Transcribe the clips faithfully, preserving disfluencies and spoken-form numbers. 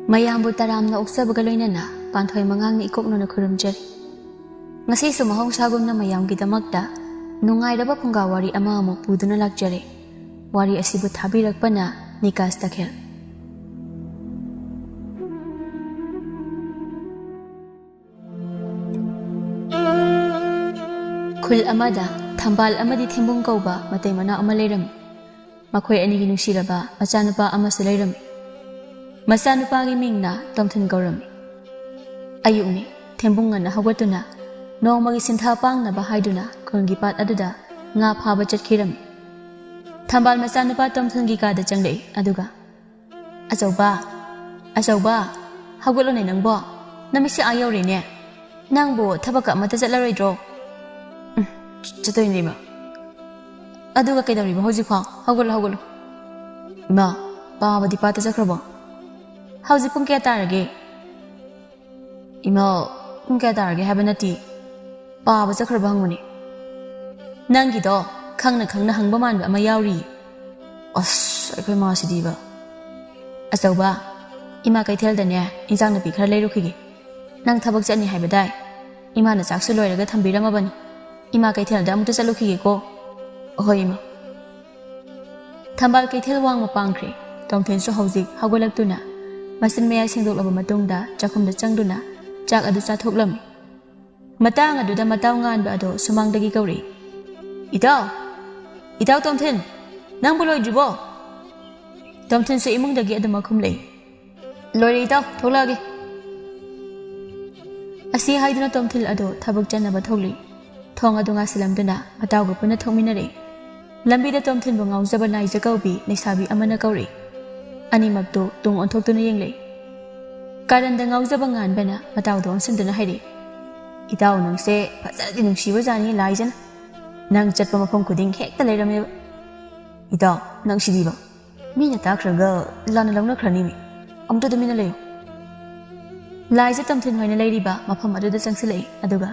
ꯃꯌꯥꯝꯕꯨ ꯇꯔꯥꯝꯅ ꯑꯣꯛꯆꯕꯒ ꯂꯣꯏꯅꯅ ꯄꯥꯟꯊꯣꯏ ꯃꯉꯥꯡꯅ ꯏꯀꯣꯛꯅꯅ ꯈꯨꯔꯨꯝꯖꯔꯤ꯫ ꯉꯁꯤꯁꯨ ꯃꯍꯧꯁꯥꯒꯨꯝꯅ ꯃꯌꯥꯝꯒꯤꯗꯃꯛꯇ ꯅꯨꯡꯉꯥꯏꯔꯕ ꯐꯨꯡꯒꯥ ꯋꯥꯔꯤ ꯑꯃ ꯑꯃꯨꯛ ꯄꯨꯗꯨꯅ ꯂꯥꯛꯆꯔꯦ꯫ ꯋꯥꯔꯤ ꯑꯁꯤꯕꯨ ꯊꯥꯕꯤꯔꯛꯄꯅ ꯅꯤꯀꯥꯁ ꯇꯈꯦꯜ꯫ ꯈꯨꯜ ꯑꯃꯗ ꯊꯝꯕꯥꯜ ꯑꯃꯗꯤ ꯊꯦꯝꯕꯨꯡ ꯀꯧꯕ ꯃꯇꯩ ꯃꯅꯥꯎ ꯑꯃ ꯂꯩꯔꯝꯃꯤ꯫ ꯃꯈꯣꯏ ꯑꯅꯤꯒꯤ ꯅꯨꯡꯁꯤꯔꯕ ꯃꯆꯥꯅꯨꯄꯥ ꯑꯃꯁꯨ ꯂꯩꯔꯝꯃꯤ꯫ ꯃꯆꯥꯅꯨꯄꯥꯒꯤ ꯃꯤꯡꯅ ꯇꯣꯝꯊꯤꯟ ꯀꯧꯔꯝꯃꯤ꯫ ꯑꯌꯨꯛꯅꯤ, ꯊꯦꯝꯕꯨꯡ ꯉꯟꯅ ꯍꯧꯒꯠꯇꯨꯅ ꯅꯣꯡꯃꯒꯤ ꯁꯤꯟꯊꯥ ꯄꯥꯡꯅꯕ ꯍꯥꯏꯗꯨꯅ ꯈꯨꯜꯒꯤ ꯄꯥꯠ ꯑꯗꯨꯗ ꯉꯥ ꯐꯥꯕ ꯆꯠꯈꯤꯔꯝꯃꯤ꯫ ꯊꯝꯕꯥꯜ ꯃꯆꯥꯅꯨꯄꯥ ꯇꯣꯝꯊꯤꯟꯒꯤ ꯀꯥꯗ ꯆꯪꯂꯛꯏ, ꯑꯗꯨꯒ "ꯑꯆꯧꯕ, ꯑꯆꯧꯕ, ꯍꯧꯒꯠꯂꯣꯅꯦ ꯅꯪꯕꯣ, ꯅꯃꯤꯠꯁꯦ ꯑꯥ ꯌꯧꯔꯦꯅꯦ꯫ ꯅꯪꯕꯨ ꯊꯕꯛꯀ ꯑꯃꯠꯇ ꯆꯠꯂꯔꯣꯏꯗ꯭ꯔꯣ?" "ꯎꯝ, ꯆꯠꯇꯣꯏꯅꯦ ꯏꯃꯥ꯫ ꯑꯗꯨꯒ ꯀꯩꯗꯧꯔꯤꯕ ꯍꯧꯖꯤꯛꯐꯥꯎ? ꯍꯧꯒꯠꯂꯣ, ꯍꯧꯒꯠꯂꯣ꯫ ꯏꯃꯥ, ꯄꯥꯕꯗꯤ ꯄꯥꯠꯇ ꯆꯠꯈ꯭ꯔꯕꯣ? ꯍꯧꯖꯤꯛ ꯄꯨꯡ ꯀꯌꯥ ꯇꯥꯔꯒꯦ?" "ꯏꯃꯥ, ꯄꯨꯡ ꯀꯌꯥ ꯇꯥꯔꯒꯦ ꯍꯥꯏꯕ ꯅꯠꯇꯦ, ꯄꯥꯕ ꯆꯠꯈ꯭ꯔꯕ ꯍꯪꯕꯅꯦ꯫ ꯅꯪꯒꯤꯗꯣ ꯈꯪꯅ ꯈꯪꯅ ꯍꯪꯕ ꯃꯥꯟꯕ ꯑꯃ ꯌꯥꯎꯔꯤ꯫" "ꯑꯁ, ꯑꯩꯈꯣꯏ ꯃꯥꯁꯤꯗꯤꯕ꯫ ꯑꯆꯧꯕ, ꯏꯃꯥ ꯀꯩꯊꯦꯜꯗꯅꯦ ꯏꯟꯖꯥꯡ ꯅꯥꯄꯤ ꯈꯔ ꯂꯩꯔꯨꯈꯤꯒꯦ꯫ ꯅꯪ ꯊꯕꯛ ꯆꯠꯅꯤ ꯍꯥꯏꯕꯗꯥꯏ? ꯏꯃꯥꯅ ꯆꯥꯛꯁꯨ ꯂꯣꯏꯔꯒ ꯊꯝꯕꯤꯔꯝꯃꯕꯅꯤ꯫ ꯏꯃꯥ ꯀꯩꯊꯦꯜꯗ ꯑꯃꯨꯛꯇ ꯆꯠꯂꯨꯈꯤꯒꯦꯀꯣ꯫" "ꯑꯍꯣꯏ, ꯏꯃꯥ꯫" ꯊꯝꯕꯥꯜ ꯀꯩꯊꯦꯜ ꯋꯥꯡꯃ ꯄꯥꯡꯈ꯭ꯔꯦ꯫ ꯇꯣꯝꯊꯤꯟꯁꯨ ꯍꯧꯖꯤꯛ ꯍꯧꯒꯠꯂꯛꯇꯨꯅ ꯃꯆꯤꯟ ꯃꯌꯥ ꯁꯦꯡꯗꯣꯛꯂꯕ ꯃꯇꯨꯡꯗ ꯆꯥꯛꯈꯨꯝꯗ ꯆꯪꯗꯨꯅ ꯆꯥꯛ ꯑꯗꯨ ꯆꯥꯊꯣꯛꯂꯝꯃꯤ꯫ ꯃꯇꯥꯡ ꯑꯗꯨꯗ ꯃꯇꯥꯎ ꯉꯥꯟꯕ ꯑꯗꯣ ꯁꯨꯃꯥꯡꯗꯒꯤ ꯀꯧꯔꯛꯏ, "ꯏꯇꯥꯎ! ꯏꯇꯥꯎ ꯇꯣꯝꯊꯤꯟ! ꯅꯪꯕꯨ ꯂꯣꯏꯗ꯭ꯔꯤꯕꯣ?" ꯇꯣꯝꯊꯤꯟꯁꯨ ꯏꯃꯨꯡꯗꯒꯤ ꯑꯗꯨꯃꯛ ꯈꯨꯝꯂꯛꯏ, "ꯂꯣꯏꯔꯦ ꯏꯇꯥꯎ, ꯊꯣꯛꯂꯛꯑꯒꯦ꯫" ꯑꯁꯤ ꯍꯥꯏꯗꯨꯅ ꯇꯣꯝꯊꯤꯟ ꯑꯗꯣ ꯊꯕꯛ ꯆꯠꯅꯕ ꯊꯣꯛꯂꯤ꯫ ꯊꯣꯡ ꯑꯗꯨ ꯉꯥꯁꯤꯜꯂꯝꯗꯨꯅ ꯃꯇꯥꯎꯒ ꯄꯨꯟꯅ ꯊꯣꯛꯃꯤꯟꯅꯔꯦ꯫ ꯂꯝꯕꯤꯗ ꯇꯣꯝꯊꯤꯟꯕꯨ ꯉꯥꯎꯖꯕ ꯂꯥꯏꯖ ꯀꯧꯕꯤ ꯂꯩꯁꯥꯕꯤ ꯑꯃꯅ ꯀꯧꯔꯛꯏ꯫ ꯑꯅꯤꯃꯛꯇꯨ ꯇꯨꯡ ꯑꯣꯟꯊꯣꯛꯇꯨꯅ ꯌꯦꯡꯂꯛꯏ꯫ ꯀꯥꯔꯟꯗ ꯉꯥꯎꯖꯕ ꯉꯥꯟꯕꯅ ꯃꯇꯥꯎꯗ ꯑꯣꯟꯁꯤꯟꯗꯨꯅ ꯍꯥꯏꯔꯛꯏ, "ꯏꯇꯥꯎ, ꯅꯪꯁꯦ ꯐꯖꯅꯗꯤ ꯅꯨꯡꯁꯤꯕꯖꯥꯠꯅꯤ ꯂꯥꯏꯖꯅ꯫ ꯅꯪ ꯆꯠꯄ ꯃꯐꯝ ꯈꯨꯗꯤꯡ ꯍꯦꯛꯇ ꯂꯩꯔꯝꯃꯦꯕ꯫" "ꯏꯇꯥꯎ, ꯅꯪ ꯁꯤꯗꯤꯕ꯫ ꯃꯤꯅ ꯇꯥꯈ꯭ꯔꯒ ꯂꯥꯟꯅ ꯂꯧꯅꯈ꯭ꯔꯅꯤꯃꯤ꯫ ꯑꯃꯨꯛꯇ ꯇꯨꯃꯤꯟꯅ ꯂꯩꯌꯨ꯫" ꯂꯥꯏꯖ ꯇꯣꯝꯊꯤꯟ ꯍꯣꯏꯅ ꯂꯩꯔꯤꯕ ꯃꯐꯝ ꯑꯗꯨꯗ ꯆꯪꯁꯤꯜꯂꯛꯏ, ꯑꯗꯨꯒ,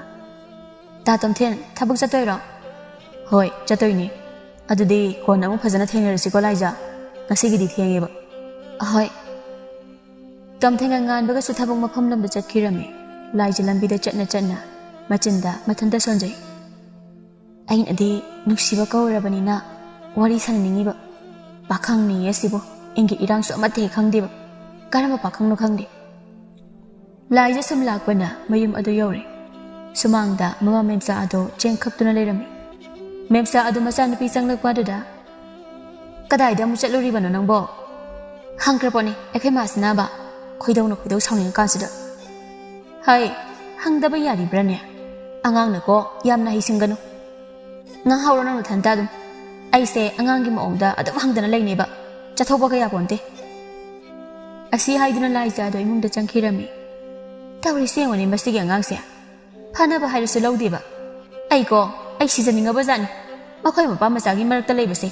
"ꯇꯥ ꯇꯣꯝꯊꯤꯟ, ꯊꯕꯛ ꯆꯠꯇꯣꯏꯔꯣ?" "ꯍꯣꯏ, ꯆꯠꯇꯣꯏꯅꯦ꯫ ꯑꯗꯨꯗꯤ ꯀꯣꯟꯅ ꯑꯃꯨꯛ ꯐꯖꯅ ꯊꯦꯡꯅꯔꯁꯤꯀꯣ ꯂꯥꯏꯖ꯫ ꯉꯁꯤꯒꯤꯗꯤ ꯊꯦꯡꯉꯦꯕ꯫" "ꯑꯍꯣꯏ꯫" ꯇꯣꯝꯊꯤꯟꯒ ꯉꯥꯟꯕꯒꯁꯨ ꯊꯕꯛ ꯃꯐꯝ ꯂꯣꯝꯗ ꯆꯠꯈꯤꯔꯝꯃꯤ꯫ ꯂꯥꯏꯖ ꯂꯝꯕꯤꯗ ꯆꯠꯅ ꯆꯠꯅ ꯃꯆꯤꯟꯗ ꯃꯊꯟꯇ ꯁꯣꯟꯖꯩ꯫ "ꯑꯩꯅꯗꯤ ꯅꯨꯡꯁꯤꯕ ꯀꯧꯔꯕꯅꯤꯅ ꯋꯥꯔꯤ ꯁꯥꯟꯅꯅꯤꯡꯉꯤꯕ꯫ ꯄꯥꯈꯪꯅꯤ ꯑꯁꯤꯕꯨ ꯏꯪꯒꯤꯠ ꯏꯔꯥꯡꯁꯨ ꯑꯃꯠꯇ ꯍꯦꯛ ꯈꯪꯗꯦꯕ꯫ ꯀꯔꯝꯕ ꯄꯥꯈꯪꯅꯣ ꯈꯪꯗꯦ"꯫ ꯂꯥꯏꯖ ꯁꯨꯝ ꯂꯥꯛꯄꯅ ꯃꯌꯨꯝ ꯑꯗꯨ ꯌꯧꯔꯦ꯫ ꯁꯨꯃꯥꯡꯗ ꯃꯃꯥ ꯃꯦꯝꯆꯥ ꯑꯗꯣ ꯆꯦꯡ ꯈꯞꯇꯨꯅ ꯂꯩꯔꯝꯃꯤ꯫ ꯃꯦꯝꯆꯥ ꯑꯗꯨ ꯃꯆꯥꯅꯨꯄꯤ ꯆꯪꯂꯛꯄ ꯑꯗꯨꯗ, "ꯀꯗꯥꯏꯗ ꯑꯃꯨꯛ ꯆꯠꯂꯨꯔꯤꯕꯅꯣ ꯅꯪꯕꯣ?" ꯍꯪꯈ꯭ꯔ ꯄꯣꯠꯅꯤ ꯑꯩꯈꯣꯏ ꯃꯥꯁꯤꯅꯕ꯫ ꯈꯣꯏꯗꯧꯅ ꯈꯣꯏꯗꯧ ꯁꯥꯎꯅꯤꯡꯉꯀꯥꯟꯁꯤꯗ꯫ "ꯍꯩ, ꯍꯪꯗꯕ ꯌꯥꯔꯤꯕ꯭ꯔꯥꯅꯦ? ꯑꯉꯥꯡꯅꯀꯣ ꯌꯥꯝꯅ ꯍꯩꯁꯤꯡꯒꯅꯨ꯫ ꯉꯥꯡꯍꯧꯔꯣ ꯅꯪ ꯅꯊꯟꯇ ꯑꯗꯨꯝ꯫ ꯑꯩꯁꯦ ꯑꯉꯥꯡꯒꯤ ꯃꯑꯣꯡꯗ ꯑꯗꯨꯝ ꯍꯪꯗꯅ ꯂꯩꯅꯦꯕ꯫ ꯆꯠꯊꯣꯛꯄ ꯀꯌꯥ ꯄꯣꯟꯇꯦ"꯫ ꯑꯁꯤ ꯍꯥꯏꯗꯨꯅ ꯂꯥꯏꯖꯥꯗꯣ ꯏꯃꯨꯡꯗ ꯆꯪꯈꯤꯔꯝꯃꯤ꯫ "ꯇꯧꯔꯤꯁꯤ ꯌꯦꯡꯉꯨꯅꯦ ꯃꯁꯤꯒꯤ ꯑꯉꯥꯡꯁꯦ꯫ ꯐꯅꯕ ꯍꯥꯏꯔꯁꯨ ꯂꯧꯗꯦꯕ꯫ ꯑꯩꯀꯣ, ꯑꯩ ꯁꯤꯖꯅꯤꯡꯉꯕ ꯖꯥꯠꯅꯤ ꯃꯈꯣꯏ ꯃꯄꯥ ꯃꯆꯥꯒꯤ ꯃꯔꯛꯇ ꯂꯩꯕꯁꯦ"꯫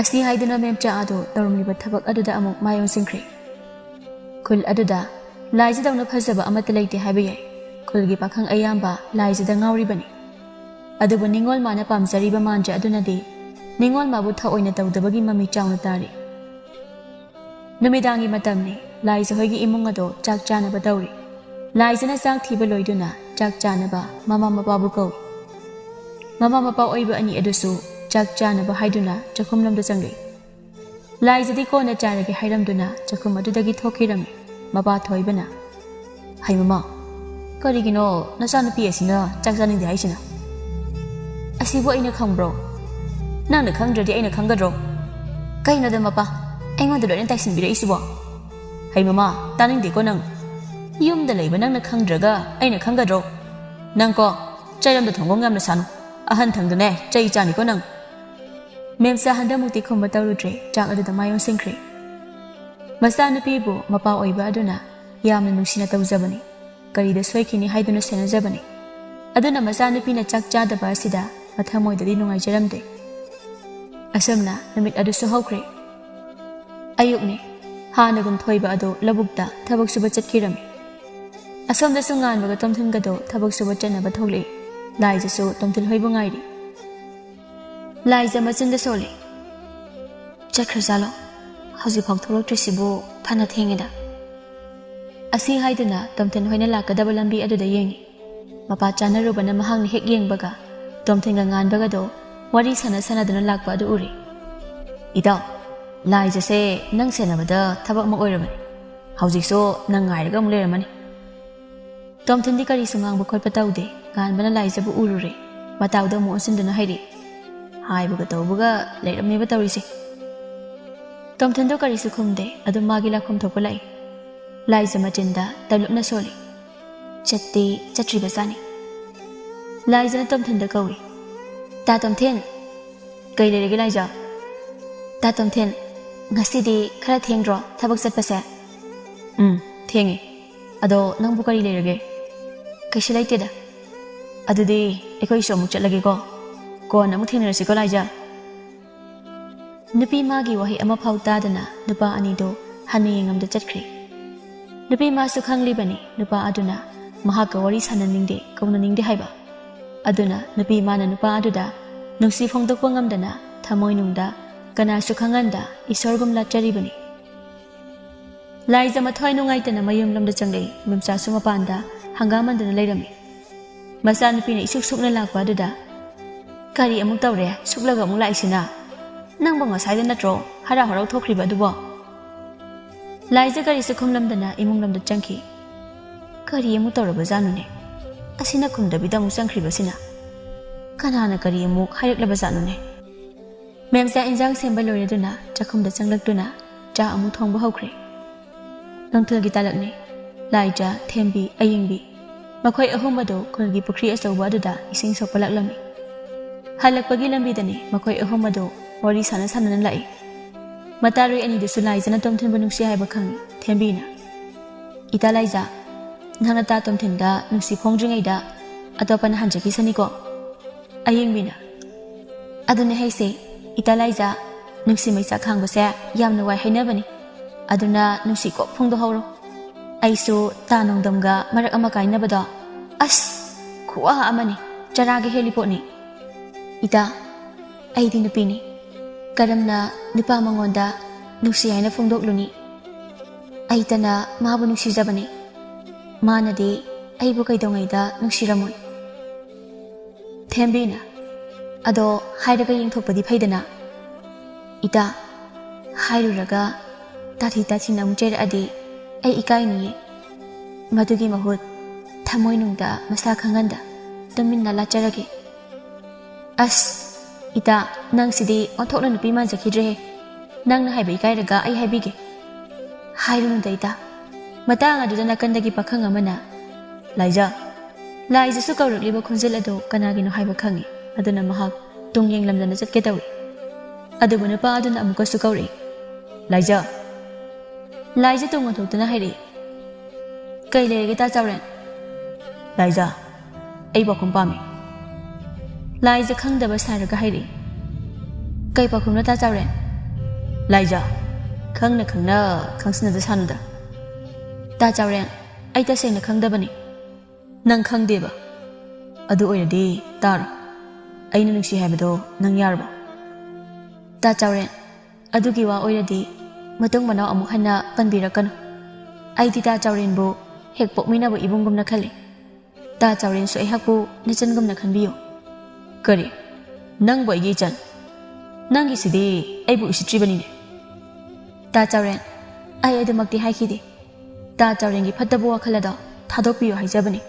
ꯑꯁꯤ ꯍꯥꯏꯗꯨꯅ ꯃꯦꯝꯆꯥ ꯑꯗꯣ ꯇꯧꯔꯝꯂꯤꯕ ꯊꯕꯛ ꯑꯗꯨꯗ ꯑꯃꯨꯛ ꯃꯥꯏ ꯑꯣꯟꯁꯤꯟꯈ꯭ꯔꯦ꯫ ꯈꯨꯜ ꯑꯗꯨꯗ ꯂꯥꯏꯖꯗꯧꯅ ꯐꯖꯕ ꯑꯃꯠꯇ ꯂꯩꯇꯦ ꯍꯥꯏꯕ ꯌꯥꯏ꯫ ꯈꯨꯜꯒꯤ ꯄꯥꯈꯪ ꯑꯌꯥꯝꯕ ꯂꯥꯏꯖꯗ ꯉꯥꯎꯔꯤꯕꯅꯤ꯫ ꯑꯗꯨꯕꯨ ꯅꯤꯉꯣꯜ ꯃꯥꯅ ꯄꯥꯝꯖꯔꯤꯕ ꯃꯥꯟꯖ ꯑꯗꯨꯅꯗꯤ ꯅꯤꯉꯣꯜ ꯃꯥꯕꯨ ꯊꯑꯣꯏꯅ ꯇꯧꯗꯕꯒꯤ ꯃꯃꯤ ꯆꯥꯎꯅ ꯇꯥꯔꯤ꯫ ꯅꯨꯃꯤꯗꯥꯡꯒꯤ ꯃꯇꯝꯅꯤ꯫ ꯂꯥꯏꯖ ꯍꯣꯏꯒꯤ ꯏꯃꯨꯡ ꯑꯗꯣ ꯆꯥꯛ ꯆꯥꯅꯕ ꯇꯧꯔꯤ꯫ ꯂꯥꯏꯖꯅ ꯆꯥꯛ ꯊꯤꯕ ꯂꯣꯏꯗꯨꯅ ꯆꯥꯛ ꯆꯥꯅꯕ ꯃꯃꯥ ꯃꯄꯥꯕꯨ ꯀꯧꯏ꯫ ꯃꯃꯥ ꯃꯄꯥ ꯑꯣꯏꯕ ꯑꯅꯤ ꯑꯗꯨꯁꯨ ꯆꯥꯛ ꯆꯥꯅꯕ ꯍꯥꯏꯗꯨꯅ ꯆꯥꯛꯈꯨꯝꯂꯣꯝꯗ ꯆꯪꯂꯛꯏ꯫ ꯂꯥꯏꯖꯗꯤ ꯀꯣꯟꯅ ꯆꯥꯔꯒꯦ ꯍꯥꯏꯔꯝꯗꯨꯅ ꯆꯥꯛꯈꯨꯝ ꯑꯗꯨꯗꯒꯤ ꯊꯣꯛꯈꯤꯔꯝꯃꯤ꯫ ꯃꯄꯥ ꯊꯣꯏꯕꯅ, "ꯍꯩ ꯃꯃꯥ, ꯀꯔꯤꯒꯤꯅꯣ ꯅꯆꯥꯅꯨꯄꯤ ꯑꯁꯤꯅ ꯆꯥꯛ ꯆꯥꯅꯤꯡꯗꯦ ꯍꯥꯏꯁꯤꯅ? ꯑꯁꯤꯕꯨ ꯑꯩꯅ ꯈꯪꯕ꯭ꯔꯣ? ꯅꯪꯅ ꯈꯪꯗ꯭ꯔꯗꯤ ꯑꯩꯅ ꯈꯪꯒꯗ꯭ꯔꯣ? ꯀꯩꯅꯣꯗ ꯃꯄꯥ, ꯑꯩꯉꯣꯟꯗ ꯂꯣꯏꯅ ꯇꯥꯏꯁꯤꯟꯕꯤꯔꯛꯏꯁꯤꯕꯣ? ꯍꯩ ꯃꯃꯥ, ꯇꯥꯅꯤꯡꯗꯦꯀꯣ ꯅꯪ꯫ ꯌꯨꯝꯗ ꯂꯩꯕ ꯅꯪꯅ ꯈꯪꯗ꯭ꯔꯒ ꯑꯩꯅ ꯈꯪꯒꯗ꯭ꯔꯣ? ꯅꯪꯀꯣ, ꯆꯩꯔꯝꯗ ꯊꯣꯡꯒꯣꯡ ꯌꯥꯝꯅ ꯁꯥꯅꯨ꯫ ꯑꯍꯟ ꯊꯪꯗꯅꯦ ꯆꯩ ꯆꯥꯅꯤꯀꯣ ꯅꯪ"꯫ ꯃꯦꯝꯆꯥ ꯍꯟꯗꯛꯃꯨꯛꯇꯤ ꯈꯨꯝꯕ ꯇꯧꯔꯨꯗ꯭ꯔꯦ, ꯆꯥꯛ ꯑꯗꯨꯗ ꯃꯥꯏ ꯑꯣꯟꯁꯤꯟꯈ꯭ꯔꯦ꯫ ꯃꯆꯥꯅꯨꯄꯤꯕꯨ ꯃꯄꯥ ꯑꯣꯏꯕ ꯑꯗꯨꯅ ꯌꯥꯝꯅ ꯅꯨꯡꯁꯤꯅ ꯇꯧꯖꯕꯅꯤ꯫ ꯀꯔꯤꯗ ꯁꯣꯏꯈꯤꯅꯤ ꯍꯥꯏꯗꯨꯅ ꯁꯦꯟꯅꯖꯕꯅꯤ꯫ ꯑꯗꯨꯅ ꯃꯆꯥꯅꯨꯄꯤꯅ ꯆꯥꯛ ꯆꯥꯗꯕ ꯑꯁꯤꯗ ꯃꯊꯃꯣꯏꯗꯗꯤ ꯅꯨꯡꯉꯥꯏꯖꯔꯝꯗꯦ꯫ ꯑꯁꯨꯝꯅ ꯅꯨꯃꯤꯠ ꯑꯗꯨꯁꯨ ꯍꯧꯈ꯭ꯔꯦ꯫ ꯑꯌꯨꯛꯅꯤ꯫ ꯍꯥꯟꯅꯒꯨꯝ ꯊꯣꯏꯕ ꯑꯗꯨ ꯂꯧꯕꯨꯛꯇ ꯊꯕꯛ ꯁꯨꯕ ꯆꯠꯈꯤꯔꯝꯃꯤ꯫ ꯑꯁꯣꯝꯗꯁꯨ ꯉꯥꯟꯕꯒ ꯇꯣꯝꯊꯤꯟꯒꯗꯣ ꯊꯕꯛ ꯁꯨꯕ ꯆꯠꯅꯕ ꯊꯣꯛꯂꯛꯏ꯫ ꯂꯥꯏꯖꯁꯨ ꯇꯣꯝꯊꯤꯟ ꯍꯣꯏꯕꯨ ꯉꯥꯏꯔꯤ꯫ ꯂꯥꯏꯖ ꯃꯆꯤꯟꯗ ꯁꯣꯜꯂꯤ, "ꯆꯠꯈ꯭ꯔꯖꯥꯠꯂꯣ? ꯍꯧꯖꯤꯛꯐꯥꯎ ꯊꯣꯛꯂꯛꯇ꯭ꯔꯤꯁꯤꯕꯨ "ꯐꯅ ꯊꯦꯡꯉꯦꯗ꯫" ꯑꯁꯤ ꯍꯥꯏꯗꯨꯅ ꯇꯣꯝꯊꯤꯟ ꯍꯣꯏꯅ ꯂꯥꯛꯀꯗꯕ ꯂꯝꯕꯤ ꯑꯗꯨꯗ ꯌꯦꯡꯉꯤ꯫ ꯃꯄꯥ ꯆꯥꯅꯔꯨꯕꯅ ꯃꯍꯥꯛꯅ ꯍꯦꯛ ꯌꯦꯡꯕꯒ ꯇꯣꯝꯊꯤꯟꯒ ꯉꯥꯟꯕꯒꯗꯣ ꯋꯥꯔꯤ ꯁꯥꯟꯅ ꯁꯥꯟꯅꯗꯨꯅ ꯂꯥꯛꯄ ꯑꯗꯨ ꯎꯔꯦ꯫ "ꯏꯇꯥꯎ, ꯂꯥꯏꯖꯁꯦ ꯅꯪ ꯁꯦꯟꯅꯕꯗ ꯊꯕꯛ ꯑꯃ ꯑꯣꯏꯔꯕꯅꯤ꯫ ꯍꯧꯖꯤꯛꯁꯨ ꯅꯪ ꯉꯥꯏꯔꯒ ꯑꯃꯨꯛ ꯂꯩꯔꯝꯃꯅꯤ꯫" ꯇꯣꯝꯊꯤꯟꯗꯤ ꯀꯔꯤꯁꯨ ꯉꯥꯡꯕ ꯈꯣꯠꯄ ꯇꯧꯗꯦ꯫ ꯉꯥꯟꯕꯅ ꯂꯥꯏꯖꯕꯨ ꯎꯔꯨꯔꯦ꯫ ꯃꯇꯥꯎꯗ ꯑꯃꯨꯛ ꯑꯣꯟꯁꯤꯟꯗꯨꯅ ꯍꯥꯏꯔꯤ꯫ ꯍꯥꯏꯕꯒ ꯇꯧꯕꯒ ꯂꯩꯔꯝꯃꯦꯕ ꯇꯧꯔꯤꯁꯦ꯫ ꯇꯣꯝꯊꯤꯟꯗꯣ ꯀꯔꯤꯁꯨ ꯈꯨꯝꯗꯦ꯫ ꯑꯗꯨꯝ ꯃꯥꯒꯤ ꯂꯥꯛꯐꯝ ꯊꯣꯛꯄ ꯂꯥꯛꯏ꯫ ꯂꯥꯏꯖ ꯃꯆꯤꯟꯗ ꯇꯂꯨꯞꯅ ꯁꯣꯜꯂꯤ꯫ ꯆꯠꯇꯤ ꯆꯠꯇ꯭ꯔꯤꯕꯖꯥꯠꯅꯤ꯫ ꯂꯥꯏꯖꯅ ꯇꯣꯝꯊꯤꯟꯗ ꯀꯧꯏ꯫ "ꯇꯥ ꯇꯣꯝꯊꯤꯟ!" "ꯀꯩ ꯂꯩꯔꯒꯦ ꯂꯥꯏꯖ?" "ꯇꯥ ꯇꯣꯝꯊꯤꯟ, ꯉꯁꯤꯗꯤ ꯈꯔ ꯊꯦꯡꯗ꯭ꯔꯣ ꯊꯕꯛ ꯆꯠꯄꯁꯦ?" "ꯎꯝ, ꯊꯦꯡꯉꯦ꯫ ꯑꯗꯣ ꯅꯪꯕꯨ ꯀꯔꯤ ꯂꯩꯔꯒꯦ?" "ꯀꯩꯁꯨ ꯂꯩꯇꯦꯗ꯫" "ꯑꯗꯨꯗꯤ ꯑꯩꯈꯣꯏꯁꯨ ꯑꯃꯨꯛ ꯆꯠꯂꯒꯦꯀꯣ꯫ ꯀꯣꯟꯅ ꯑꯃꯨꯛ ꯊꯦꯡꯅꯔꯁꯤꯀꯣ ꯂꯥꯏꯖ꯫" ꯅꯨꯄꯤ ꯃꯥꯒꯤ ꯋꯥꯍꯩ ꯑꯃꯐꯥꯎ ꯇꯥꯗꯅ ꯅꯨꯄꯥ ꯑꯅꯤꯗꯣ ꯍꯟꯅ ꯌꯦꯡꯉꯝꯗ ꯆꯠꯈ꯭ꯔꯦ꯫ ꯅꯨꯄꯤ ꯃꯥꯁꯨ ꯈꯪꯂꯤꯕꯅꯤ ꯅꯨꯄꯥ ꯑꯗꯨꯅ ꯃꯍꯥꯛꯀ ꯋꯥꯔꯤ ꯁꯥꯟꯅꯅꯤꯡꯗꯦ, ꯀꯧꯅꯅꯤꯡꯗꯦ ꯍꯥꯏꯕ꯫ ꯑꯗꯨꯅ ꯅꯨꯄꯤ ꯃꯥꯅ ꯅꯨꯄꯥ ꯑꯗꯨꯗ ꯅꯨꯡꯁꯤ ꯐꯣꯡꯗꯣꯛꯄ ꯉꯝꯗꯅ ꯊꯃꯣꯏꯅꯨꯡꯗ ꯀꯅꯥꯁꯨ ꯈꯪꯍꯟꯗ ꯏꯁꯣꯔꯒꯨꯝ ꯂꯥꯠꯆꯔꯤꯕꯅꯤ꯫ ꯂꯥꯏꯖ ꯃꯊ꯭ꯋꯥꯏ ꯅꯨꯡꯉꯥꯏꯇꯅ ꯃꯌꯨꯝꯂꯣꯝꯗ ꯆꯪꯂꯛꯏ꯫ ꯃꯦꯝꯆꯥꯁꯨ ꯃꯄꯥꯟꯗ ꯍꯪꯒꯥꯝꯍꯟꯗꯨꯅ ꯂꯩꯔꯝꯃꯤ꯫ ꯃꯆꯥꯅꯨꯄꯤꯅ ꯏꯁꯨꯛ ꯁꯨꯛꯅ ꯂꯥꯛꯄ ꯑꯗꯨꯗ, "ꯀꯔꯤ ꯑꯃꯨꯛ ꯇꯧꯔꯦ? ꯁꯨꯛꯂꯒ ꯑꯃꯨꯛ ꯂꯥꯛꯏꯁꯤꯅ? ꯅꯪꯕꯨ ꯉꯁꯥꯏꯗ ꯅꯠꯇ꯭ꯔꯣ ꯍꯔꯥꯎ ꯍꯔꯥꯎ ꯊꯣꯛꯈ꯭ꯔꯤꯕ ꯑꯗꯨꯕꯣ?" ꯂꯥꯏꯖ ꯀꯔꯤꯁꯨ ꯈꯨꯝꯂꯝꯗꯅ ꯏꯃꯨꯡꯂꯣꯝꯗ ꯆꯪꯈꯤ꯫ "ꯀꯔꯤ ꯑꯃꯨꯛ ꯇꯧꯔꯕꯖꯥꯠꯅꯣꯅꯦ? ꯑꯁꯤꯅ ꯈꯨꯝꯗꯕꯤꯗ ꯑꯃꯨꯛ ꯆꯪꯈ꯭ꯔꯤꯕꯁꯤꯅ? ꯀꯅꯥꯅ ꯀꯔꯤ ꯑꯃꯨꯛ ꯍꯥꯏꯔꯛꯂꯕꯖꯥꯠꯅꯣꯅꯦ?" ꯃꯦꯝꯆꯥ ꯏꯟꯖꯥꯡ ꯁꯦꯝꯕ ꯂꯣꯏꯔꯗꯨꯅ ꯆꯥꯛꯈꯨꯝꯗ ꯆꯪꯂꯛꯇꯨꯅ ꯆꯥ ꯑꯃꯨꯛ ꯊꯣꯡꯕ ꯍꯧꯈ꯭ꯔꯦ꯫ ꯅꯨꯡꯊꯤꯜꯒꯤ ꯇꯥꯂꯛꯅꯤ꯫ ꯂꯥꯏꯖ, ꯊꯦꯝꯕꯤ, ꯑꯌꯤꯡꯕꯤ, ꯃꯈꯣꯏ ꯑꯍꯨꯝ ꯑꯗꯨ ꯈꯨꯜꯒꯤ ꯄꯨꯈ꯭ꯔꯤ ꯑꯆꯧꯕ ꯑꯗꯨꯗ ꯏꯁꯤꯡ ꯁꯣꯛꯄ ꯂꯥꯛꯂꯝꯃꯤ꯫ ꯍꯜꯂꯛꯄꯒꯤ ꯂꯝꯕꯤꯗꯅꯤ ꯃꯈꯣꯏ ꯑꯍꯨꯝ ꯑꯗꯨ ꯋꯥꯔꯤ ꯁꯥꯟꯅ ꯁꯥꯟꯅꯅ ꯂꯥꯛꯏ꯫ ꯃꯇꯥꯔꯣꯏ ꯑꯅꯤꯗꯨꯁꯨ ꯂꯥꯏꯖꯅ ꯇꯣꯝꯊꯤꯟꯕꯨ ꯅꯨꯡꯁꯤ ꯍꯥꯏꯕ ꯈꯪꯏ꯫ ꯊꯦꯝꯕꯤꯅ, "ꯏꯇꯥ ꯂꯥꯏꯖ, ꯅꯪꯅ ꯇꯥ ꯇꯣꯝꯊꯤꯟꯗ ꯅꯨꯡꯁꯤ ꯐꯣꯡꯗ꯭ꯔꯤꯉꯩꯗ ꯑꯇꯣꯞꯄꯅ ꯍꯟꯖꯈꯤꯁꯅꯤꯀꯣ?" ꯑꯌꯤꯡꯕꯤꯅ, "ꯑꯗꯨꯅꯦ ꯍꯩꯁꯦ, ꯏꯇꯥ ꯂꯥꯏꯖ, ꯅꯨꯡꯁꯤ ꯃꯩꯆꯥꯛ ꯈꯥꯡꯕꯁꯦ ꯌꯥꯝꯅ ꯋꯥꯏ ꯍꯥꯏꯅꯕꯅꯤ꯫ ꯑꯗꯨꯅ ꯅꯨꯡꯁꯤ ꯀꯣꯛ ꯐꯣꯡꯗꯣꯛꯍꯧꯔꯣ꯫ ꯑꯩꯁꯨ ꯇꯥ ꯅꯣꯡꯗꯝꯒ ꯃꯔꯛ ꯑꯃ ꯀꯥꯏꯅꯕꯗꯣ, ꯑꯁ, ꯈꯨꯋꯥ ꯑꯃꯅꯤ, ꯆꯔꯥꯒ ꯍꯦꯜꯂꯤ ꯄꯣꯠꯅꯤ꯫ ꯏꯇꯥ, ꯑꯩꯗꯤ ꯅꯨꯄꯤꯅꯤ꯫ ꯀꯔꯝꯅ ꯅꯨꯄꯥ ꯃꯉꯣꯟꯗ ꯅꯨꯡꯁꯤ ꯍꯥꯏꯅ ꯐꯣꯡꯗꯣꯛꯂꯨꯅꯤ? ꯑꯩꯇꯅ ꯃꯥꯕꯨ ꯅꯨꯡꯁꯤꯖꯕꯅꯤ꯫ ꯃꯥꯅꯗꯤ ꯑꯩꯕꯨ ꯀꯩꯗꯧꯉꯩꯗ ꯅꯨꯡꯁꯤꯔꯝꯃꯣꯏ? ꯊꯦꯝꯕꯤꯅ, "ꯑꯗꯣ ꯍꯥꯏꯔꯒ ꯌꯦꯡꯊꯣꯛꯄꯗꯤ ꯐꯩꯗꯅ?" "ꯏꯇꯥ, ꯍꯥꯏꯔꯨꯔꯒ ꯇꯥꯊꯤ ꯇꯥꯊꯤꯅ ꯑꯃꯨꯛ ꯆꯩꯔꯛꯑꯗꯤ ꯑꯩ ꯏꯀꯥꯏꯅꯤꯌꯦ꯫ ꯃꯗꯨꯒꯤ ꯃꯍꯨꯠ ꯊꯃꯣꯏꯅꯨꯡꯗ ꯃꯁꯥ ꯈꯪꯍꯟꯗ ꯇꯨꯃꯤꯟꯅ ꯂꯥꯠꯆꯔꯒꯦ꯫" "ꯑꯁ, ꯏꯇꯥ, ꯅꯪꯁꯤꯗꯤ ꯑꯣꯟꯊꯣꯛꯅ ꯅꯨꯄꯤ ꯃꯥꯟꯖꯈꯤꯗ꯭ꯔꯦꯍꯦ꯫ ꯅꯪꯅ ꯍꯥꯏꯕ ꯏꯀꯥꯏꯔꯒ ꯑꯩ ꯍꯥꯏꯕꯤꯒꯦ꯫" "ꯍꯥꯏꯔꯨꯅꯨꯗ ꯏꯇꯥ꯫" ꯃꯇꯥꯡ ꯑꯗꯨꯗ ꯅꯥꯀꯟꯗꯒꯤ ꯄꯥꯈꯪ ꯑꯃꯅ, "ꯂꯥꯏꯖꯥ꯫" ꯂꯥꯏꯖꯥꯁꯨ ꯀꯧꯔꯛꯂꯤꯕ ꯈꯣꯟꯖꯦꯜ ꯑꯗꯨ ꯀꯅꯥꯒꯤꯅꯣ ꯍꯥꯏꯕ ꯈꯪꯏ꯫ ꯑꯗꯨꯅ ꯃꯍꯥꯛ ꯇꯨꯡ ꯌꯦꯡꯂꯝꯗꯅ ꯆꯠꯀꯦ ꯇꯧꯏ꯫ ꯑꯗꯨꯕꯨ ꯅꯨꯄꯥ ꯑꯗꯨꯅ ꯑꯃꯨꯛꯀꯁꯨ ꯀꯧꯔꯛꯏ, "ꯂꯥꯏꯖꯥ꯫" ꯂꯥꯏꯖꯥ ꯇꯨꯡ ꯑꯣꯟꯊꯣꯛꯇꯨꯅ ꯍꯥꯏꯔꯛꯏ, "ꯀꯩ ꯂꯩꯔꯒꯦ ꯇꯥ ꯆꯥꯎꯔꯦꯟ?" "ꯂꯥꯏꯖꯥ, ꯑꯩ ꯄꯥꯎꯈꯨꯝ ꯄꯥꯝꯃꯤ꯫" ꯂꯥꯏꯖꯥ ꯈꯪꯗꯕ ꯁꯥꯔꯒ ꯍꯥꯏꯔꯛꯏ, "ꯀꯩ ꯄꯥꯎꯈꯨꯝꯅꯣ ꯇꯥ ꯆꯥꯎꯔꯦꯟ?" "ꯂꯥꯏꯖꯥ, ꯈꯪꯅ ꯈꯪꯅ ꯈꯪꯁꯤꯟꯅꯗ ꯁꯥꯅꯨꯗ꯫" "ꯇꯥ ꯆꯥꯎꯔꯦꯟ, ꯑꯩ ꯇꯁꯦꯡꯅ ꯈꯪꯗꯕꯅꯤ꯫" "ꯅꯪ ꯈꯪꯗꯦꯕ? ꯑꯗꯨ ꯑꯣꯏꯔꯗꯤ ꯇꯥꯔꯣ꯫ ꯑꯩꯅ ꯅꯨꯡꯁꯤ ꯍꯥꯏꯕꯗꯣ ꯅꯪ ꯌꯥꯔꯕꯣ?" "ꯇꯥ ꯆꯥꯎꯔꯦꯟ, ꯑꯗꯨꯒꯤ ꯋꯥ ꯑꯣꯏꯔꯗꯤ ꯃꯇꯨꯡ ꯃꯅꯥꯎ ꯑꯃꯨꯛ ꯍꯟꯅ ꯄꯟꯕꯤꯔꯛꯀꯅꯨ꯫ ꯑꯩꯗꯤ ꯇꯥ ꯆꯥꯎꯔꯦꯟꯕꯨ ꯍꯦꯛ ꯄꯣꯛꯃꯤꯟꯅꯕ ꯏꯕꯨꯡꯒꯨꯝꯅ ꯈꯜꯂꯤ꯫ ꯇꯥ ꯆꯥꯎꯔꯦꯟꯁꯨ ꯑꯩꯍꯥꯛꯄꯨ ꯅꯆꯟꯒꯨꯝꯅ ꯈꯟꯕꯤꯌꯨ꯫" "ꯀꯔꯤ? ꯅꯪꯕꯨ ꯑꯩꯒꯤ ꯏꯆꯟ? ꯅꯪꯒꯤꯁꯤꯗꯤ ꯑꯩꯕꯨ ꯎꯁꯤꯠꯇ꯭ꯔꯤꯕꯅꯤꯅꯦ꯫" "ꯇꯥ ꯆꯥꯎꯔꯦꯟ, ꯑꯩ ꯑꯗꯨꯃꯛꯇꯤ ꯍꯥꯏꯈꯤꯗꯦ꯫ ꯇꯥ ꯆꯥꯎꯔꯦꯟꯒꯤ ꯐꯠꯇꯕ ꯋꯥꯈꯜ ꯑꯗꯣ ꯊꯥꯗꯣꯛꯄꯤꯌꯨ ꯍꯥꯏꯖꯕꯅꯤ꯫"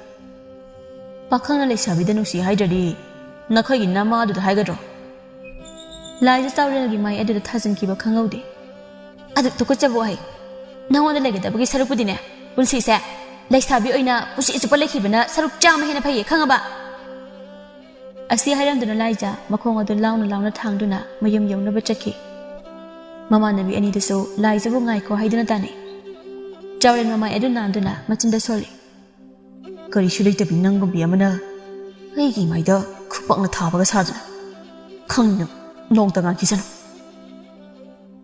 "ꯄꯥꯈꯪꯅ ꯂꯩꯁꯥꯕꯤꯗ ꯅꯨꯡꯁꯤ ꯍꯥꯏꯗ꯭ꯔꯗꯤ ꯅꯈꯣꯏꯒꯤ ꯅꯃꯥꯗꯨꯗ ꯍꯥꯏꯒꯗ꯭ꯔꯣ?" ꯂꯥꯏꯖꯥ ꯆꯥꯎꯔꯦꯜꯒꯤ ꯃꯥꯏ ꯑꯗꯨꯗ ꯊꯥꯖꯤꯟꯈꯤꯕ ꯈꯪꯍꯧꯗꯦ꯫ "ꯑꯗꯨ ꯇꯨꯀꯠꯆꯕ ꯋꯥꯍꯩ! ꯅꯉꯣꯟꯗ ꯂꯩꯒꯗꯕꯒꯤ ꯁꯔꯨꯛꯄꯨꯗꯤꯅꯦ, ꯄꯨꯟꯁꯤꯁꯦ ꯂꯩꯁꯥꯕꯤ ꯑꯣꯏꯅ ꯄꯨꯟꯁꯤ ꯆꯨꯞꯄ ꯂꯩꯈꯤꯕꯅ ꯁꯔꯨꯛ ꯆꯥꯝꯃ ꯍꯦꯟꯅ ꯐꯩꯌꯦ, ꯈꯪꯉꯕ?" ꯑꯁꯤ ꯍꯥꯏꯔꯝꯗꯨꯅ ꯂꯥꯏꯖꯥ ꯃꯈꯣꯡ ꯑꯗꯨ ꯂꯥꯎꯅ ꯂꯥꯎꯅ ꯊꯥꯡꯗꯨꯅ ꯃꯌꯨꯝ ꯌꯧꯅꯕ ꯆꯠꯈꯤ꯫ ꯃꯃꯥꯟꯅꯕꯤ ꯑꯅꯤꯗꯨꯁꯨ ꯂꯥꯏꯖꯥꯕꯨ ꯉꯥꯏꯈꯣ ꯍꯥꯏꯗꯨꯅ ꯇꯥꯅꯩ꯫ ꯆꯥꯎꯔꯦꯟ ꯃꯃꯥꯏ ꯑꯗꯨ ꯅꯥꯟꯗꯨꯅ ꯃꯆꯤꯟꯗ ꯁꯣꯜꯂꯤ꯫ "ꯀꯔꯤꯁꯨ ꯂꯩꯇꯕꯤ ꯅꯪꯒꯨꯝꯕꯤ ꯑꯃꯅ ꯑꯩꯒꯤ ꯏꯃꯥꯏꯗ ꯈꯨꯄꯥꯛꯅ ꯊꯥꯕꯒ ꯁꯥꯗꯅ꯫ ꯈꯪꯅ ꯅꯣꯡꯇ ꯉꯥꯟꯈꯤꯁꯅꯨ꯫"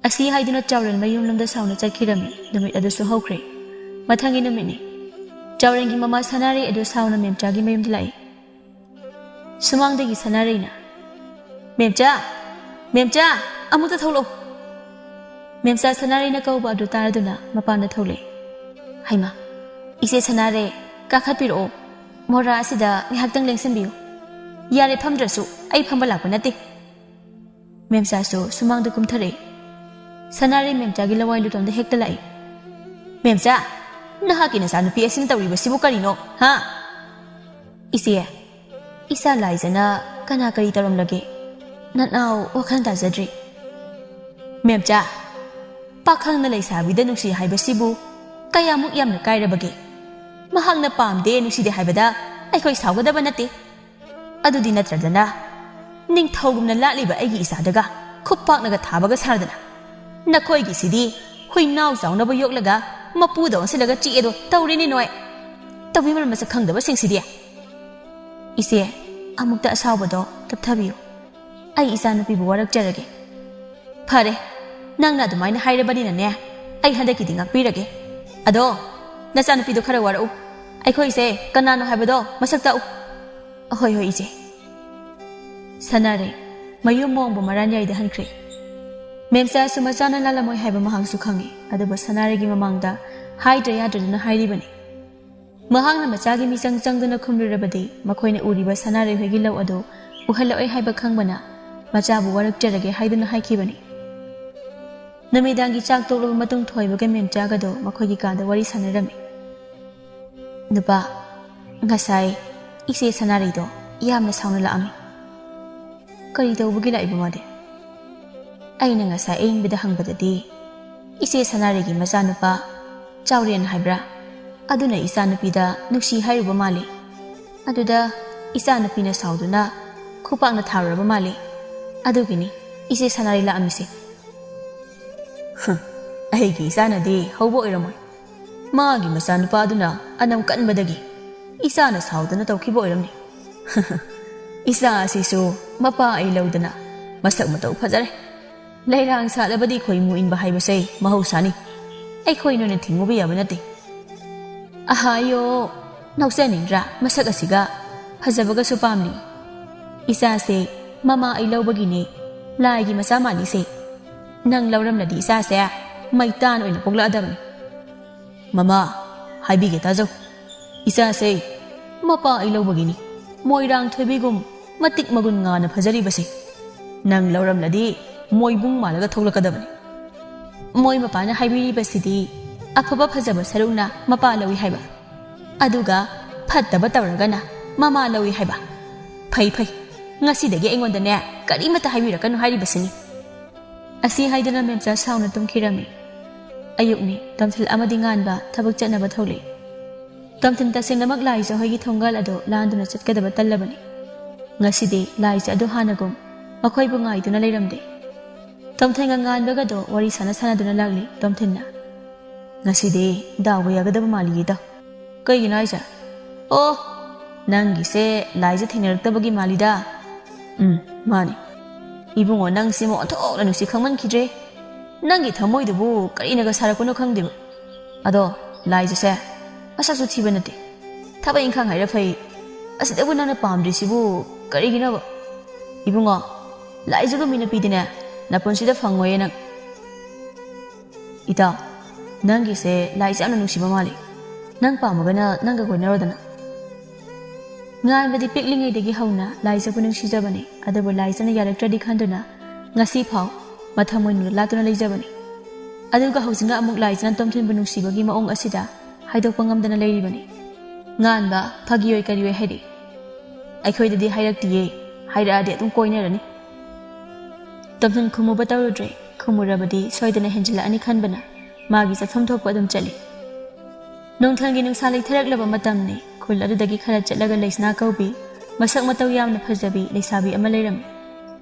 ꯑꯁꯤ ꯍꯥꯏꯗꯨꯅ ꯆꯥꯎꯔꯦꯟ ꯃꯌꯨꯝꯂꯣꯝꯗ ꯁꯥꯎꯅ ꯆꯠꯈꯤꯔꯝꯃꯤ꯫ ꯅꯨꯃꯤꯠ ꯑꯗꯨꯁꯨ ꯍꯧꯈ꯭ꯔꯦ꯫ ꯃꯊꯪꯒꯤ ꯅꯨꯃꯤꯠꯅꯤ꯫ ꯆꯥꯎꯔꯦꯟꯒꯤ ꯃꯃꯥ ꯁꯅꯥꯔꯩ ꯑꯗꯨ ꯁꯥꯎꯅ ꯃꯦꯝꯆꯥꯒꯤ ꯃꯌꯨꯝꯗ ꯂꯥꯛꯏ꯫ ꯁꯨꯃꯥꯡꯗꯒꯤ ꯁꯅꯥꯔꯩꯅ, "ꯃꯦꯝꯆꯥ! ꯃꯦꯝꯆꯥ! ꯑꯃꯨꯛꯇ ꯊꯣꯛꯂꯛꯎ!" ꯃꯦꯝꯆꯥ ꯁꯅꯥꯔꯩꯅ ꯀꯧꯕ ꯑꯗꯨ ꯇꯥꯔꯗꯨꯅ ꯃꯄꯥꯟꯗ ꯊꯣꯛꯂꯛꯏ꯫ "ꯍꯩꯃꯥ, ꯏꯆꯦ ꯁꯅꯥꯔꯩ, ꯀꯥꯈꯠꯄꯤꯔꯛꯑꯣ꯫ ꯃꯣꯔꯥ ꯑꯁꯤꯗ ꯉꯥꯏꯍꯥꯛꯇꯪ ꯂꯦꯡꯁꯤꯟꯕꯤꯌꯨ꯫ ꯌꯥꯔꯦ, ꯐꯝꯗ꯭ꯔꯁꯨ ꯑꯩ ꯐꯝꯕ ꯂꯥꯛꯄ ꯅꯠꯇꯦ꯫" ꯃꯦꯝꯆꯥꯁꯨ ꯁꯨꯃꯥꯡꯗ ꯀꯨꯝꯊꯔꯛꯏ꯫ ꯁꯅꯥꯔꯩ ꯃꯦꯝꯆꯥꯒꯤ ꯂꯋꯥꯏ ꯂꯨꯇꯣꯟꯗ ꯍꯦꯛꯇ ꯂꯥꯛꯏ꯫ "ꯃꯦꯝꯆꯥ, ꯅꯍꯥꯛꯀꯤ ꯅꯆꯥꯅꯨꯄꯤ ꯑꯁꯤꯅ ꯇꯧꯔꯤꯕꯁꯤꯕꯨ ꯀꯔꯤꯅꯣ, ꯍꯥ?" "ꯏꯆꯦ, ꯏꯆꯥ ꯂꯥꯏꯖꯅ ꯀꯅꯥ ꯀꯔꯤ ꯇꯧꯔꯝꯂꯒꯦ? ꯅꯅꯥꯎ ꯋꯥꯈꯜ ꯇꯥꯖꯗ꯭ꯔꯤ꯫" "ꯃꯦꯝꯆꯥ, ꯄꯥꯈꯪꯅ ꯂꯩꯁꯥꯕꯤꯗ ꯅꯨꯡꯁꯤ ꯍꯥꯏꯕꯁꯤꯕꯨ ꯀꯌꯥꯃꯨꯛ ꯌꯥꯝꯅ ꯀꯥꯏꯔꯕꯒꯦ? ꯃꯍꯥꯛꯅ ꯄꯥꯝꯗꯦ, ꯅꯨꯡꯁꯤꯗꯦ ꯍꯥꯏꯕꯗ ꯑꯩꯈꯣꯏ ꯁꯥꯎꯒꯗꯕ ꯅꯠꯇꯦ꯫ ꯑꯗꯨꯗꯤ ꯅꯠꯇ꯭ꯔꯗꯅ ꯅꯤꯡꯊꯧꯒꯨꯝꯅ ꯂꯥꯠꯂꯤꯕ ꯑꯩꯒꯤ ꯏꯆꯥꯗꯒ ꯈꯨꯄꯥꯛꯅꯒ ꯊꯥꯕꯒ ꯁꯥꯔꯗꯅ꯫ ꯅꯈꯣꯏꯒꯤꯁꯤꯗꯤ ꯍꯨꯏꯅꯥꯎ ꯆꯥꯎꯅꯕ ꯌꯣꯛꯂꯒ ꯃꯄꯨꯗ ꯑꯣꯟꯁꯤꯜꯂꯒ ꯆꯤꯛꯑꯦꯗꯣ ꯇꯧꯔꯦꯅꯦ ꯅꯣꯏ꯫ ꯇꯧꯕꯤꯃꯜ ꯃꯁꯛ ꯈꯪꯗꯕꯁꯤꯡꯁꯤꯗꯤ꯫" "ꯏꯆꯦ, ꯑꯃꯨꯛꯇ ꯑꯁꯥꯎꯕꯗꯣ ꯇꯞꯊꯕꯤꯌꯨ꯫ ꯑꯩ ꯏꯆꯥꯅꯨꯄꯤꯕꯨ ꯋꯥꯔꯛꯆꯔꯒꯦ꯫" "ꯐꯔꯦ, ꯅꯪꯅ ꯑꯗꯨꯃꯥꯏꯅ ꯍꯥꯏꯔꯕꯅꯤꯅꯅꯦ, ꯑꯩ ꯍꯟꯗꯛꯀꯤꯗꯤ ꯉꯥꯛꯄꯤꯔꯒꯦ꯫ ꯑꯗꯣ, ꯅꯆꯥꯅꯨꯄꯤꯗꯣ ꯈꯔ ꯋꯥꯔꯛꯎ꯫ ꯑꯩꯈꯣꯏꯁꯦ ꯀꯅꯥꯅꯣ ꯍꯥꯏꯕꯗꯣ ꯃꯁꯛ ꯇꯥꯛꯎ꯫" "ꯑꯍꯣꯏ, ꯍꯣꯏ, ꯏꯆꯦ꯫" ꯁꯅꯥꯔꯩ ꯃꯌꯨꯝ ꯃꯣꯡꯕ ꯃꯔꯥꯟꯌꯥꯏꯗ ꯍꯟꯈ꯭ꯔꯦ꯫ ꯃꯦꯝꯆꯥꯁꯨ ꯃꯆꯥꯅ ꯂꯥꯜꯂꯝꯃꯣꯏ ꯍꯥꯏꯕ ꯃꯍꯥꯛꯁꯨ ꯈꯪꯏ, ꯑꯗꯨꯕꯨ ꯁꯅꯥꯔꯩꯒꯤ ꯃꯃꯥꯡꯗ ꯍꯥꯏꯗ꯭ꯔ ꯌꯥꯗ꯭ꯔꯗꯨꯅ ꯍꯥꯏꯔꯤꯕꯅꯤ꯫ ꯃꯍꯥꯛꯅ ꯃꯆꯥꯒꯤ ꯃꯤꯆꯪ ꯆꯪꯗꯨꯅ ꯈꯨꯝꯂꯨꯔꯕꯗꯤ ꯃꯈꯣꯏꯅ ꯎꯔꯤꯕ ꯁꯅꯥꯔꯩ ꯍꯣꯏꯒꯤ ꯂꯧ ꯑꯗꯨ ꯎꯍꯜꯂꯛꯑꯣꯏ ꯍꯥꯏꯕ ꯈꯪꯕꯅ ꯃꯆꯥꯕꯨ ꯋꯥꯔꯛꯆꯔꯒꯦ ꯍꯥꯏꯗꯨꯅ ꯍꯥꯏꯈꯤꯕꯅꯤ꯫ ꯅꯨꯃꯤꯗꯥꯡꯒꯤ ꯆꯥꯛ ꯇꯣꯛꯂꯕ ꯃꯇꯨꯡ ꯊꯣꯏꯕꯒ ꯃꯦꯝꯆꯥꯒꯗꯣ ꯃꯈꯣꯏꯒꯤ ꯀꯥꯗ ꯋꯥꯔꯤ ꯁꯥꯟꯅꯔꯝꯃꯤ꯫ "ꯅꯨꯄꯥ, ꯉꯁꯥꯏ ꯏꯆꯦ ꯁꯅꯥꯔꯩꯗꯣ ꯌꯥꯝꯅ ꯁꯥꯎꯅ ꯂꯥꯛꯑꯝꯃꯤ꯫ ꯀꯔꯤ ꯇꯧꯕꯒꯤ ꯂꯥꯛꯏꯕ ꯃꯥꯗꯤ?" "ꯑꯩꯅ ꯉꯁꯥꯏ ꯑꯏꯪꯕꯗ ꯍꯪꯕꯗꯗꯤ ꯏꯆꯦ ꯁꯅꯥꯔꯩꯒꯤ ꯃꯆꯥꯅꯨꯄꯥ ꯆꯥꯎꯔꯦꯟ ꯍꯥꯏꯕ꯭ꯔꯥ, ꯑꯗꯨꯅ ꯏꯆꯥꯅꯨꯄꯤꯗ ꯅꯨꯡꯁꯤ ꯍꯥꯏꯔꯨꯕ ꯃꯥꯜꯂꯤ꯫ ꯑꯗꯨꯗ ꯏꯆꯥꯅꯨꯄꯤꯅ ꯁꯥꯎꯗꯨꯅ ꯈꯨꯄꯥꯛꯅ ꯊꯥꯔꯨꯔꯕ ꯃꯥꯜꯂꯤ꯫ ꯑꯗꯨꯒꯤꯅꯤ ꯏꯆꯦ ꯁꯅꯥꯔꯩ ꯂꯥꯛꯑꯝꯃꯤꯁꯦ꯫" "ꯍꯨꯝ, ꯑꯩꯒꯤ ꯏꯆꯥꯅꯗꯤ ꯍꯧꯕ ꯑꯣꯏꯔꯝꯃꯣꯏ꯫ ꯃꯥꯒꯤ ꯃꯆꯥꯅꯨꯄꯥꯗꯨꯅ ꯑꯅꯝ ꯀꯟꯕꯗꯒꯤ ꯏꯆꯥꯅ ꯁꯥꯎꯗꯅ ꯇꯧꯈꯤꯕ ꯑꯣꯏꯔꯝꯅꯤ꯫" "ꯏꯆꯥ ꯑꯁꯤꯁꯨ ꯃꯄꯥ ꯑꯩ ꯂꯧꯗꯅ ꯃꯁꯛ ꯃꯇꯧ ꯐꯖꯔꯦ꯫ ꯂꯩꯔꯥꯡ ꯁꯥꯠꯂꯕꯗꯤ ꯈꯣꯏꯃꯨ ꯏꯟꯕ ꯍꯥꯏꯕꯁꯦ ꯃꯍꯧꯁꯥꯅꯤ꯫ ꯑꯩꯈꯣꯏ ꯅꯣꯏꯅ ꯊꯤꯡꯉꯨꯕ ꯌꯥꯕ ꯅꯠꯇꯦ꯫" "ꯑꯍꯥꯌꯣ, ꯅꯣꯛꯆꯅꯤꯡꯗ꯭ꯔꯥ ꯃꯁꯛ ꯑꯁꯤꯒ? ꯐꯖꯕꯒꯁꯨ ꯄꯥꯝꯂꯤ꯫ ꯏꯆꯥꯁꯦ ꯃꯃꯥ ꯑꯩ ꯂꯧꯕꯒꯤꯅꯦ ꯂꯥꯏꯒꯤ ꯃꯆꯥ ꯃꯥꯜꯂꯤꯁꯦ꯫" "ꯅꯪ ꯂꯧꯔꯝꯂꯗꯤ ꯏꯆꯥꯁꯦ ꯃꯩꯇꯥꯟ ꯑꯣꯏꯅ ꯄꯣꯛꯂꯛꯑꯗꯕꯅꯤ꯫" "ꯃꯃꯥ, ꯍꯥꯏꯕꯤꯒꯦ ꯇꯥꯖꯧ꯫ ꯏꯆꯥꯁꯦ ꯃꯄꯥ ꯑꯩ ꯂꯧꯕꯒꯤꯅꯤ ꯃꯣꯏꯔꯥꯡ ꯊꯣꯏꯕꯤꯒꯨꯝ ꯃꯇꯤꯛ ꯃꯒꯨꯟ ꯉꯥꯅ ꯐꯖꯔꯤꯕꯁꯦ꯫ ꯅꯪ ꯂꯧꯔꯝꯂꯗꯤ ꯃꯣꯏꯕꯨꯡ ꯃꯥꯜꯂꯒ ꯊꯣꯛꯂꯛꯀꯗꯕꯅꯤ꯫" ꯃꯣꯏ ꯃꯄꯥꯅ ꯍꯥꯏꯕꯤꯔꯤꯕꯁꯤꯗꯤ ꯑꯐꯕ ꯐꯖꯕ ꯁꯔꯨꯛꯅ ꯃꯄꯥ ꯂꯧꯏ ꯍꯥꯏꯕ, ꯑꯗꯨꯒ ꯐꯠꯇꯕ ꯇꯧꯔꯒꯅ ꯃꯃꯥ ꯂꯧꯏ ꯍꯥꯏꯕ꯫ ꯐꯩ, ꯐꯩ, ꯉꯁꯤꯗꯒꯤ ꯑꯩꯉꯣꯟꯗꯅꯦ ꯀꯔꯤꯃꯠꯇ ꯍꯥꯏꯕꯤꯔꯛꯀꯅꯨ ꯍꯥꯏꯔꯤꯕꯁꯤꯅꯤ꯫ ꯑꯁꯤ ꯍꯥꯏꯗꯨꯅ ꯃꯦꯝꯆꯥ ꯁꯥꯎꯅ ꯇꯨꯝꯈꯤꯔꯝꯃꯤ꯫ ꯑꯌꯨꯛꯅꯤ, ꯇꯣꯝꯊꯤꯜ ꯑꯃꯗꯤ ꯉꯥꯟꯕ ꯊꯕꯛ ꯆꯠꯅꯕ ꯊꯣꯛꯂꯛꯏ꯫ ꯇꯣꯝꯊꯤꯜ ꯇꯁꯦꯡꯅꯃꯛ ꯂꯥꯏꯖ ꯍꯣꯏꯒꯤ ꯊꯣꯡꯒꯥꯜ ꯑꯗꯨ ꯂꯥꯟꯗꯨꯅ ꯆꯠꯀꯗꯕ ꯇꯜꯂꯕꯅꯤ꯫ ꯉꯁꯤꯗꯤ ꯂꯥꯏꯖ ꯑꯗꯨ ꯍꯥꯟꯅꯒꯨꯝ ꯃꯈꯣꯏꯕꯨ ꯉꯥꯏꯗꯨꯅ ꯂꯩꯔꯝꯗꯦ꯫ ꯇꯣꯝꯊꯤꯜꯒ ꯉꯥꯟꯕꯒꯗꯣ ꯋꯥꯔꯤ ꯁꯥꯟꯅ ꯁꯥꯟꯅꯗꯨꯅ ꯂꯥꯛꯂꯤ ꯇꯣꯝꯊꯤꯜꯅ꯫ "ꯉꯁꯤꯗꯤ ꯗꯥꯎꯒ ꯌꯥꯒꯗꯕ ꯃꯥꯜꯂꯤꯌꯦꯗ꯫" "ꯀꯩꯒꯤꯅꯣ ꯍꯥꯏꯁꯦ?" "ꯑꯣ, ꯅꯪꯒꯤꯁꯦ ꯂꯥꯏꯖ ꯊꯦꯡꯅꯔꯛꯇꯕꯒꯤ ꯃꯥꯜꯂꯤꯗ꯫" "ꯎꯝ, ꯃꯥꯅꯤ꯫ ꯏꯕꯨꯡꯉꯣ, ꯅꯪꯁꯤꯃ ꯑꯣꯟꯊꯣꯛꯅ ꯅꯨꯡꯁꯤ ꯈꯪꯃꯟꯈꯤꯗ꯭ꯔꯦ꯫ ꯅꯪꯒꯤ ꯊꯃꯣꯏꯗꯨꯕꯨ ꯀꯔꯤꯅꯒ ꯁꯥꯔꯛꯄꯅꯣ ꯈꯪꯗꯦꯕ꯫ ꯑꯗꯣ ꯂꯥꯏꯖꯁꯦ ꯃꯁꯛꯁꯨ ꯊꯤꯕ ꯅꯠꯇꯦ꯫ ꯊꯕꯛ ꯏꯪꯈꯥꯡ ꯍꯥꯏꯔ ꯐꯩ꯫ ꯑꯁꯤꯗꯕꯨ ꯅꯪꯅ ꯄꯥꯝꯗ꯭ꯔꯤꯁꯤꯕꯨ ꯀꯔꯤꯒꯤꯅꯣꯕ? ꯏꯕꯨꯡꯉꯣ, ꯂꯥꯏꯖꯒꯨꯝꯕꯤ ꯅꯨꯄꯤꯗꯤꯅꯦ ꯅꯄꯨꯟꯁꯤꯗ ꯐꯪꯉꯣꯏꯌꯦ ꯅꯪ꯫" "ꯏꯇꯥ, ꯅꯪꯒꯤꯁꯦ ꯂꯥꯏꯖ ꯌꯥꯝꯅ ꯅꯨꯡꯁꯤꯕ ꯃꯥꯜꯂꯤ꯫ ꯅꯪ ꯄꯥꯝꯃꯒꯅ ꯅꯪꯒ ꯀꯣꯏꯅꯔꯣꯗꯅ꯫" ꯉꯥꯟꯕꯗꯤ ꯄꯤꯛꯂꯤꯉꯩꯗꯒꯤ ꯍꯧꯅ ꯂꯥꯏꯖꯕꯨ ꯅꯨꯡꯁꯤꯖꯕꯅꯤ, ꯑꯗꯨꯕꯨ ꯂꯥꯏꯖꯅ ꯌꯥꯔꯛꯇ꯭ꯔꯗꯤ ꯈꯟꯗꯨꯅ ꯉꯁꯤ ꯐꯥꯎ ꯃꯊꯃꯣꯏꯅꯨꯡꯗ ꯂꯥꯠꯇꯨꯅ ꯂꯩꯖꯕꯅꯤ꯫ ꯑꯗꯨꯒ ꯍꯧꯖꯤꯛꯅ ꯑꯃꯨꯛ ꯂꯥꯏꯖꯅ ꯇꯣꯝꯊꯤꯟꯕꯨ ꯅꯨꯡꯁꯤꯕꯒꯤ ꯃꯑꯣꯡ ꯑꯁꯤꯗ ꯍꯥꯏꯗꯣꯛꯄ ꯉꯝꯗꯅ ꯂꯩꯔꯤꯕꯅꯤ꯫ ꯉꯥꯟꯕ, ꯐꯥꯒꯤ ꯑꯣꯏ ꯀꯔꯤ ꯑꯣꯏ ꯍꯥꯏꯔꯤ꯫ "ꯑꯩꯈꯣꯏꯗꯗꯤ ꯍꯥꯏꯔꯛꯇꯤꯌꯦ, ꯍꯥꯏꯔꯛꯑꯗꯤ ꯑꯗꯨꯝ ꯀꯣꯏꯅꯔꯅꯤ꯫" ꯇꯣꯝꯊꯤꯟ ꯈꯨꯝꯃꯨꯕ ꯇꯧꯔꯨꯗ꯭ꯔꯦ, ꯈꯨꯝꯃꯨꯔꯕꯗꯤ ꯁꯣꯏꯗꯅ ꯍꯦꯟꯖꯤꯜꯂꯛꯑꯅꯤ ꯈꯟꯕꯅ ꯃꯥꯒꯤ ꯆꯠꯐꯝ ꯊꯣꯛꯄ ꯑꯗꯨꯝ ꯆꯠꯂꯤ꯫ ꯅꯨꯡꯊꯤꯜꯒꯤ ꯅꯨꯡꯁꯥ ꯂꯩꯊꯔꯛꯂꯕ ꯃꯇꯝꯅꯤ꯫ ꯈꯨꯜ ꯑꯗꯨꯗꯒꯤ ꯈꯔ ꯆꯠꯂꯒ ꯂꯩꯁꯅꯥ ꯀꯧꯕꯤ ꯃꯁꯛ ꯃꯇꯧ ꯌꯥꯝꯅ ꯐꯖꯕꯤ ꯂꯩꯁꯥꯕꯤ ꯑꯃ ꯂꯩꯔꯝꯃꯤ꯫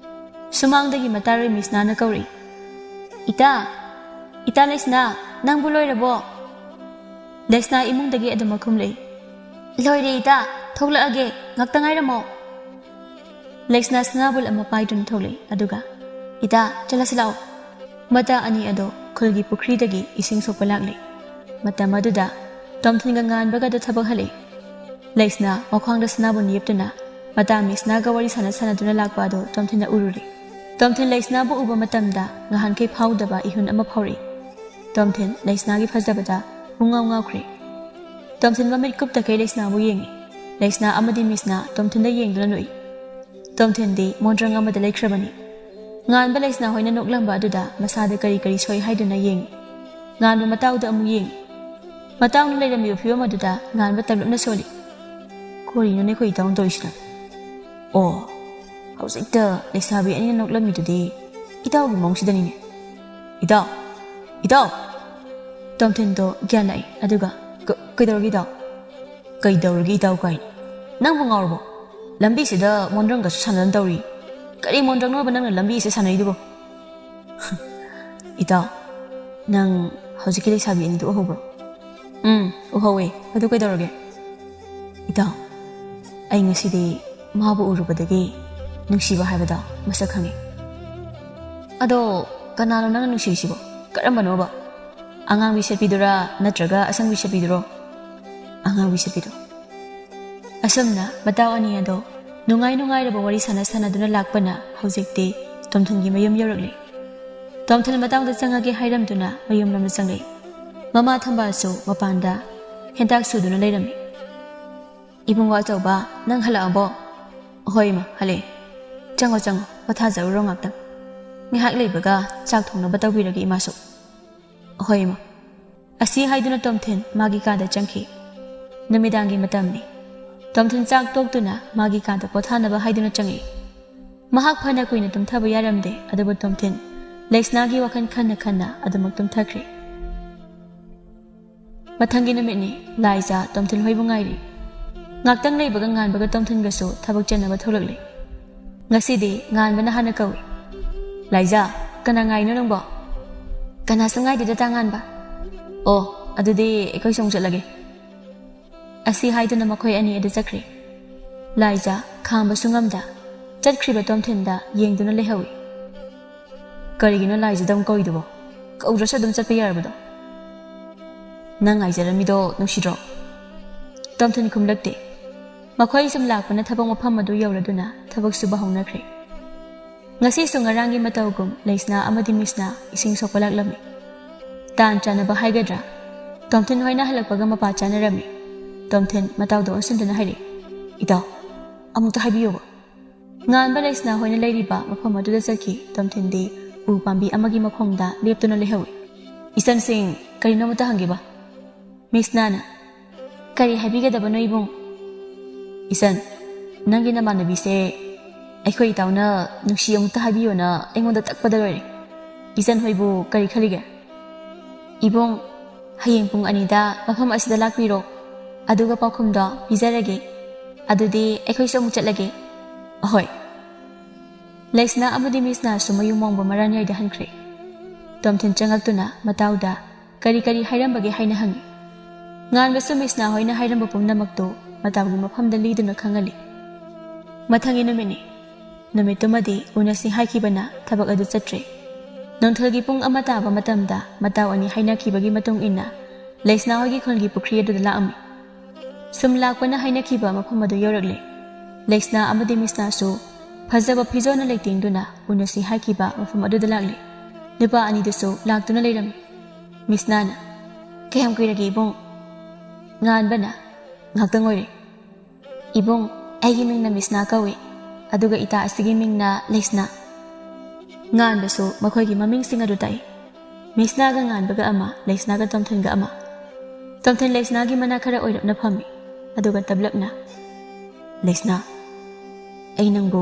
ꯁꯨꯃꯥꯡꯗꯒꯤ ꯃꯇꯥꯔꯣꯏ ꯃꯤꯁꯅꯥꯅ ꯀꯧꯔꯛꯏ, "ꯏꯇꯥ, ꯏꯇꯥ ꯂꯩꯁꯅꯥ, ꯅꯪꯕꯨ ꯂꯣꯏꯔꯕꯣ?" ꯂꯩꯁꯅꯥ ꯏꯃꯨꯡꯗꯒꯤ ꯑꯗꯨꯃꯛ ꯈꯨꯝꯂꯛꯏ, "ꯂꯣꯏꯔꯦ ꯏꯇꯥ, ꯊꯣꯛꯂꯛꯑꯒꯦ, ꯉꯥꯛꯇ ꯉꯥꯏꯔꯝꯃꯣ꯫" ꯂꯩꯁꯅꯥ ꯁꯅꯥꯕꯨꯜ ꯑꯃ ꯄꯥꯏꯗꯨꯅ ꯊꯣꯛꯂꯛꯏ, ꯑꯗꯨꯒ, "ꯏꯇꯥ, ꯆꯠꯂꯁꯤ ꯂꯥꯛꯑꯣ꯫" ꯃꯇꯥ ꯑꯅꯤ ꯑꯗꯣ ꯈꯨꯜꯒꯤ ꯄꯨꯈ꯭ꯔꯤꯗꯒꯤ ꯏꯁꯤꯡ ꯁꯣꯛꯄ ꯂꯥꯛꯂꯤ꯫ ꯃꯇꯝ ꯑꯗꯨꯗ ꯇꯣꯝꯊꯤꯟꯒ ꯉꯥꯟꯕꯒꯗ ꯊꯕꯛ ꯍꯜꯂꯛꯏ꯫ ꯂꯩꯁꯅꯥ ꯃꯈ꯭ꯋꯥꯡꯗ ꯁꯅꯥꯕꯨꯟ ꯌꯦꯞꯇꯨꯅ ꯃꯇꯥ ꯃꯤꯁꯅꯥꯒ ꯋꯥꯔꯤ ꯁꯥꯟꯅ ꯁꯥꯟꯅꯗꯨꯅ ꯂꯥꯛꯄ ꯑꯗꯣ ꯇꯣꯝꯊꯤꯟꯅ ꯎꯔꯨꯔꯦ꯫ ꯇꯣꯝꯊꯤꯟ ꯂꯩꯁꯅꯥꯕꯨ ꯎꯕ ꯃꯇꯝꯗ ꯉꯍꯥꯟꯈꯩ ꯐꯥꯎꯗꯕ ꯏꯍꯨꯟ ꯑꯃ ꯐꯥꯎꯔꯛꯏ꯫ ꯇꯣꯝꯊꯤꯟ ꯂꯩꯁꯅꯥꯒꯤ ꯐꯖꯕꯗ ꯄꯨꯡꯉꯥꯎ ꯉꯥꯎꯈ꯭ꯔꯦ꯫ ꯇꯣꯝꯊꯤꯟ ꯃꯃꯤꯠ ꯀꯨꯞꯇꯈꯩ ꯂꯩꯁꯅꯥꯕꯨ ꯌꯦꯡꯉꯤ꯫ ꯂꯩꯁꯅꯥ ꯑꯃꯗꯤ ꯃꯤꯁꯅꯥ ꯇꯣꯝꯊꯤꯟꯗ ꯌꯦꯡꯗꯨꯅ ꯅꯣꯛꯏ꯫ ꯇꯣꯝꯊꯤꯟꯗꯤ ꯃꯣꯟꯗ꯭ꯔꯪ ꯑꯃꯗ ꯂꯩꯈ꯭ꯔꯕꯅꯤ꯫ ꯉꯥꯟꯕ ꯂꯩꯁꯅꯥ ꯍꯣꯏꯅ ꯅꯣꯛꯂꯝꯕ ꯑꯗꯨꯗ ꯃꯁꯥꯗ ꯀꯔꯤ ꯀꯔꯤ ꯁꯣꯏ ꯍꯥꯏꯗꯨꯅ ꯌꯦꯡꯉꯤ꯫ ꯉꯥꯟꯕ ꯃꯇꯥꯎꯗ ꯑꯃꯨꯛ ꯌꯦꯡꯉꯤ꯫ ꯃꯇꯥꯎꯅ ꯂꯩꯔꯝꯃꯤꯕ ꯐꯤꯕꯝ ꯑꯗꯨꯗ ꯉꯥꯟꯕ ꯇꯞꯂꯞꯅ ꯁꯣꯜꯂꯤ꯫ "ꯀꯣꯔꯤꯅꯣꯅꯦ ꯑꯩꯈꯣꯏ ꯏꯇꯥꯎꯅ ꯇꯧꯔꯤꯁꯤꯅ? ꯑꯣ, ꯍꯧꯖꯤꯛꯇ ꯂꯩꯁꯥꯕꯤ ꯑꯅꯤꯅ ꯅꯣꯛꯂꯝꯃꯤꯗꯨꯗꯤ ꯏꯇꯥꯎꯒꯤ ꯃꯑꯣꯡꯁꯤꯗꯅꯤꯅꯦ꯫ ꯏꯇꯥꯎ! ꯏꯇꯥꯎ!" ꯇꯣꯝꯊꯤꯟꯗꯣ ꯒ꯭ꯌꯥꯟ ꯂꯥꯛꯏ꯫ ꯑꯗꯨꯒ, "ꯀ-, ꯀꯩꯗꯧꯔꯒꯦ ꯏꯇꯥꯎ? ꯀꯩꯗꯧꯔꯒꯦ ꯏꯇꯥꯎ ꯀꯥꯏꯅ? ꯅꯪꯕꯨ ꯉꯥꯎꯔꯕꯣ? ꯂꯝꯕꯤꯁꯤꯗ ꯃꯣꯟꯗ꯭ꯔꯪꯒꯁꯨ ꯁꯥꯟꯅꯗꯅ ꯇꯧꯔꯤ꯫ ꯀꯔꯤ ꯃꯣꯟꯗ꯭ꯔꯪꯅꯣꯕ ꯅꯪꯅ ꯂꯝꯕꯤꯁꯤꯗ ꯁꯥꯟꯅꯔꯤꯗꯨꯕꯣ?" "ꯏꯇꯥꯎ, ꯅꯪ ꯍꯧꯖꯤꯛꯀꯤ ꯂꯩꯁꯥꯕꯤ ꯑꯅꯤꯗꯨ ꯎꯍꯧꯕ꯭ꯔꯣ?" "ꯎꯝ, ꯎꯍꯧꯋꯦ꯫ ꯑꯗꯨ ꯀꯩꯗꯧꯔꯒꯦ?" "ꯏꯇꯥꯎ, ꯑꯩ ꯉꯁꯤꯗꯤ ꯃꯥꯕꯨ ꯎꯔꯨꯕꯗꯒꯤ ꯅꯨꯡꯁꯤꯕ ꯍꯥꯏꯕꯗꯣ ꯃꯁꯛ ꯈꯪꯉꯦ꯫" "ꯑꯗꯣ ꯀꯅꯥꯅꯣ ꯅꯪꯅ ꯅꯨꯡꯁꯤꯔꯤꯁꯤꯕꯣ? ꯀꯔꯝꯕꯅꯣꯕ? ꯑꯉꯥꯡꯕꯤ ꯁꯦꯠꯄꯤꯗꯨꯔꯥ ꯅꯠꯇ꯭ꯔꯒ ꯑꯁꯪꯕꯤ ꯁꯦꯠꯄꯤꯗꯨꯔꯣ?" "ꯑꯉꯥꯡꯕꯤ ꯁꯦꯠꯄꯤꯗꯣ꯫" ꯑꯁꯨꯝꯅ ꯃꯇꯥꯎ ꯑꯅꯤ ꯑꯗꯣ ꯅꯨꯡꯉꯥꯏ ꯅꯨꯡꯉꯥꯏꯔꯕ ꯋꯥꯔꯤ ꯁꯥꯟꯅ ꯁꯥꯟꯅꯗꯨꯅ ꯂꯥꯛꯄꯅ ꯍꯧꯖꯤꯛꯇꯤ ꯇꯣꯝꯊꯤꯟꯒꯤ ꯃꯌꯨꯝ ꯌꯧꯔꯛꯂꯦ꯫ ꯇꯣꯝꯊꯤꯟ ꯃꯇꯥꯎꯗ ꯆꯪꯉꯒꯦ ꯍꯥꯏꯔꯝꯗꯨꯅ ꯃꯌꯨꯝꯂꯣꯝꯗ ꯆꯪꯂꯛꯏ꯫ ꯃꯃꯥ ꯊꯝꯕꯥꯜꯁꯨ ꯃꯄꯥꯟꯗ ꯍꯦꯟꯇꯥꯛ ꯁꯨꯗꯨꯅ ꯂꯩꯔꯝꯃꯤ꯫ "ꯏꯕꯨꯡꯉꯣ ꯑꯆꯧꯕ, ꯅꯪ ꯍꯜꯂꯛꯑꯕꯣ?" "ꯍꯣꯏ ꯏꯃꯥ, ꯍꯜꯂꯛꯑꯦ꯫ ꯆꯪꯉꯣ, ꯆꯪꯉꯣ, ꯄꯣꯊꯥꯖꯔꯨꯔꯣ ꯉꯥꯛꯇꯪ꯫ ꯉꯥꯏꯍꯥꯛ ꯂꯩꯕꯒ ꯆꯥꯛ ꯊꯣꯡꯅꯕ ꯇꯧꯕꯤꯔꯒꯦ ꯏꯃꯥꯁꯨ꯫" "ꯍꯣꯏ ꯏꯃꯥ꯫" ꯑꯁꯤ ꯍꯥꯏꯗꯨꯅ ꯇꯣꯝꯊꯤꯟ ꯃꯥꯒꯤ ꯀꯥꯗ ꯆꯪꯈꯤ꯫ ꯅꯨꯃꯤꯗꯥꯡꯒꯤ ꯃꯇꯝꯅꯤ꯫ ꯇꯣꯝꯊꯤꯟ ꯆꯥꯛ ꯇꯣꯛꯇꯨꯅ ꯃꯥꯒꯤ ꯀꯥꯗ ꯄꯣꯊꯥꯅꯕ ꯍꯥꯏꯗꯨꯅ ꯆꯪꯉꯛꯏ꯫ ꯃꯍꯥꯛ ꯐꯅ ꯀꯨꯏꯅ ꯇꯨꯝꯊꯕ ꯌꯥꯔꯝꯗꯦ, ꯑꯗꯨꯕꯨ ꯇꯣꯝꯊꯤꯟ ꯂꯩꯁꯅꯥꯒꯤ ꯋꯥꯈꯜ ꯈꯟꯅ ꯈꯟꯅ ꯑꯗꯨꯃꯛ ꯇꯨꯝꯊꯈ꯭ꯔꯦ꯫ ꯃꯊꯪꯒꯤ ꯅꯨꯃꯤꯠꯅꯤ꯫ ꯂꯥꯏꯖꯥ ꯇꯣꯝꯊꯤꯟ ꯍꯣꯏꯕꯨ ꯉꯥꯏꯔꯤ꯫ ꯉꯥꯛꯇꯪ ꯂꯩꯕꯒ ꯉꯥꯟꯕꯒ ꯇꯣꯝꯊꯤꯟꯒꯁꯨ ꯊꯕꯛ ꯆꯠꯅꯕ ꯊꯣꯛꯂꯛꯂꯦ꯫ ꯉꯁꯤꯗꯤ ꯉꯥꯟꯕꯅ ꯍꯥꯟꯅ ꯀꯧꯏ꯫ "ꯂꯥꯏꯖꯥ, ꯀꯅꯥ ꯉꯥꯏꯅꯣ ꯅꯪꯕꯣ?" "ꯀꯅꯥꯁꯨ ꯉꯥꯏꯗꯦꯗ ꯇꯥ ꯉꯥꯟꯕ꯫" "ꯑꯣ, ꯑꯗꯨꯗꯤ ꯑꯩꯈꯣꯏꯁꯨ ꯑꯃꯨꯛ ꯆꯠꯂꯒꯦ꯫" ꯑꯁꯤ ꯍꯥꯏꯗꯨꯅ ꯃꯈꯣꯏ ꯑꯅꯤ ꯑꯗꯨ ꯆꯠꯈ꯭ꯔꯦ꯫ ꯂꯥꯏꯖꯥ ꯈꯥꯝꯕꯁꯨ ꯉꯝꯗ ꯆꯠꯈ꯭ꯔꯤꯕ ꯇꯣꯝꯊꯤꯟꯗ ꯌꯦꯡꯗꯨꯅ ꯂꯩꯍꯧꯏ꯫ "ꯀꯔꯤꯒꯤꯅꯣ ꯂꯥꯏꯖꯥꯗ ꯑꯃꯨꯛ ꯀꯧꯏꯗꯨꯕꯣ? ꯀꯧꯗ꯭ꯔꯁꯨ ꯑꯗꯨꯝ ꯆꯠꯄ ꯌꯥꯔꯕꯗꯣ?" "ꯅꯪ ꯉꯥꯏꯖꯔꯝꯃꯤꯗꯣ ꯅꯨꯡꯁꯤꯗ꯭ꯔꯣ?" ꯇꯣꯝꯊꯤꯟ ꯈꯨꯝꯂꯛꯇꯦ꯫ ꯃꯈꯣꯏ ꯁꯨꯝ ꯂꯥꯛꯄꯅ ꯊꯕꯛ ꯃꯐꯝ ꯑꯗꯨ ꯌꯧꯔꯗꯨꯅ ꯊꯕꯛ ꯁꯨꯕ ꯍꯧꯅꯈ꯭ꯔꯦ꯫ ꯉꯁꯤꯁꯨ ꯉꯔꯥꯡꯒꯤ ꯃꯇꯧꯒꯨꯝ ꯂꯩꯁꯅꯥ ꯑꯃꯗꯤ ꯃꯤꯁꯅꯥ ꯏꯁꯤꯡ ꯁꯣꯛꯄ ꯂꯥꯛꯂꯝꯃꯤ꯫ ꯇꯥꯟ ꯆꯥꯅꯕ ꯍꯥꯏꯒꯗ꯭ꯔꯥ? ꯇꯣꯝꯊꯤꯟ ꯍꯣꯏꯅ ꯍꯜꯂꯛꯄꯒ ꯃꯄꯥ ꯆꯥꯅꯔꯝꯃꯤ꯫ ꯇꯣꯝꯊꯤꯟ ꯃꯇꯥꯎꯗ ꯑꯣꯟꯁꯤꯟꯗꯨꯅ ꯍꯥꯏꯔꯛꯏ, "ꯏꯇꯥꯎ, ꯑꯃꯨꯛꯇ ꯍꯥꯏꯕꯤꯌꯨꯕ?" ꯉꯥꯟꯕ ꯂꯩꯁꯅꯥ ꯍꯣꯏꯅ ꯂꯩꯔꯤꯕ ꯃꯐꯝ ꯑꯗꯨꯗ ꯆꯠꯈꯤ꯫ ꯇꯣꯝꯊꯤꯟꯗꯤ ꯎ ꯄꯥꯝꯕꯤ ꯑꯃꯒꯤ ꯃꯈꯣꯡꯗ ꯂꯦꯞꯇꯨꯅ ꯂꯩꯍꯧꯏ꯫ "ꯏꯆꯟꯁꯤꯡ, ꯀꯔꯤꯅꯣ ꯑꯃꯇ ꯍꯪꯒꯦꯕ?" ꯃꯤꯁꯅꯥꯅ, "ꯀꯔꯤ ꯍꯥꯏꯕꯤꯒꯗꯕꯅꯣ ꯏꯕꯨꯡ?" "ꯏꯆꯟ, ꯅꯪꯒꯤ ꯅꯃꯥꯟꯅꯕꯤꯁꯦ ꯑꯩꯈꯣꯏ ꯏꯇꯥꯎꯅ ꯅꯨꯡꯁꯤ ꯑꯃꯨꯛꯇ ꯍꯥꯏꯕꯤꯌꯣꯅ ꯑꯩꯉꯣꯟꯗ ꯇꯛꯄꯗ ꯂꯣꯏꯔꯦ꯫ ꯏꯆꯟ ꯍꯣꯏꯕꯨ ꯀꯔꯤ ꯈꯜꯂꯤꯒꯦ?" "ꯏꯕꯨꯡ, ꯍꯌꯦꯡ ꯄꯨꯡ ꯑꯅꯤꯗ ꯃꯐꯝ ꯑꯁꯤꯗ ꯂꯥꯛꯄꯤꯔꯣ, ꯑꯗꯨꯒ ꯄꯥꯎꯈꯨꯝꯗꯣ ꯄꯤꯖꯔꯒꯦ꯫ ꯑꯗꯨꯗꯤ ꯑꯩꯈꯣꯏꯁꯨ ꯑꯃꯨꯛ ꯆꯠꯂꯒꯦ꯫" "ꯑꯍꯣꯏ꯫" ꯂꯩꯁꯅꯥ ꯑꯃꯗꯤ ꯃꯤꯁꯅꯥꯁꯨ ꯃꯌꯨꯝ ꯋꯥꯡꯕ ꯃꯔꯥꯟꯌꯥꯏꯗ ꯍꯟꯈ꯭ꯔꯦ꯫ ꯇꯣꯝꯊꯤꯟ ꯆꯪꯂꯛꯇꯨꯅ ꯃꯇꯥꯎꯗ ꯀꯔꯤ ꯀꯔꯤ ꯍꯥꯏꯔꯝꯕꯒꯦ ꯍꯥꯏꯅ ꯍꯪꯉꯤ꯫ ꯉꯥꯟꯕꯁꯨ ꯃꯤꯁꯅꯥ ꯍꯣꯏꯅ ꯍꯥꯏꯔꯝꯕ ꯄꯨꯝꯅꯃꯛꯇꯨ ꯃꯇꯥꯎꯒꯤ ꯃꯐꯝꯗ ꯂꯤꯗꯨꯅ ꯈꯪꯍꯜꯂꯤ꯫ ꯃꯊꯪꯒꯤ ꯅꯨꯃꯤꯠꯅꯤ꯫ ꯅꯨꯃꯤꯠꯇꯨꯃꯗꯤ ꯎꯅꯁꯤ ꯍꯥꯏꯈꯤꯕꯅ ꯊꯕꯛ ꯑꯗꯨ ꯆꯠꯇ꯭ꯔꯦ꯫ ꯅꯨꯡꯊꯤꯜꯒꯤ ꯄꯨꯡ ꯑꯃ ꯇꯥꯕ ꯃꯇꯝꯗ ꯃꯇꯥꯎ ꯑꯅꯤ ꯍꯥꯏꯅꯈꯤꯕꯒꯤ ꯃꯇꯨꯡ ꯏꯟꯅ ꯂꯩꯁꯅꯥ ꯍꯣꯏꯒꯤ ꯈꯨꯜꯒꯤ ꯄꯨꯈ꯭ꯔꯤ ꯑꯗꯨꯗ ꯂꯥꯛꯑꯝꯃꯤ꯫ ꯁꯨꯝ ꯂꯥꯛꯄꯅ ꯍꯥꯏꯅꯈꯤꯕ ꯃꯐꯝ ꯑꯗꯨ ꯌꯧꯔꯛꯂꯦ꯫ ꯂꯩꯁꯅꯥ ꯑꯃꯗꯤ ꯃꯤꯁꯅꯥꯁꯨ ꯐꯖꯕ ꯐꯤꯖꯣꯜꯅ ꯂꯩꯇꯦꯡꯗꯨꯅ ꯎꯅꯁꯤ ꯍꯥꯏꯈꯤꯕ ꯃꯐꯝ ꯑꯗꯨꯗ ꯂꯥꯛꯂꯦ꯫ ꯅꯨꯄꯥ ꯑꯅꯤꯗꯨꯁꯨ ꯂꯥꯛꯇꯨꯅ ꯂꯩꯔꯝꯃꯤ꯫ ꯃꯤꯁꯅꯥꯅ, "ꯀꯌꯥꯝ ꯀꯨꯏꯔꯒꯦ ꯏꯕꯨꯡ?" ꯉꯥꯟꯕꯅ, "ꯉꯥꯛꯇꯪ ꯑꯣꯏꯔꯦ꯫ ꯏꯕꯨꯡ, ꯑꯩꯒꯤ ꯃꯤꯡꯅ ꯃꯤꯁꯅꯥ ꯀꯧꯏ, ꯑꯗꯨꯒ ꯏꯇꯥ ꯑꯁꯤꯒꯤ ꯃꯤꯡꯅ ꯂꯩꯁꯅꯥ꯫" ꯉꯥꯟꯕꯁꯨ ꯃꯈꯣꯏꯒꯤ ꯃꯃꯤꯡꯁꯤꯡ ꯑꯗꯨ ꯇꯥꯏ꯫ ꯃꯤꯁꯅꯥꯒ ꯉꯥꯟꯕꯒ ꯑꯃ, ꯂꯩꯁꯅꯥꯒ ꯇꯣꯝꯊꯤꯟꯒ ꯑꯃ꯫ ꯇꯣꯝꯊꯤꯟ ꯂꯩꯁꯅꯥꯒꯤ ꯃꯅꯥꯛ ꯈꯔ ꯑꯣꯏꯔꯞꯅ ꯐꯝꯃꯤ, ꯑꯗꯨꯒ ꯇꯞꯂꯞꯅ, "ꯂꯩꯁꯅꯥ, ꯑꯩ ꯅꯪꯕꯨ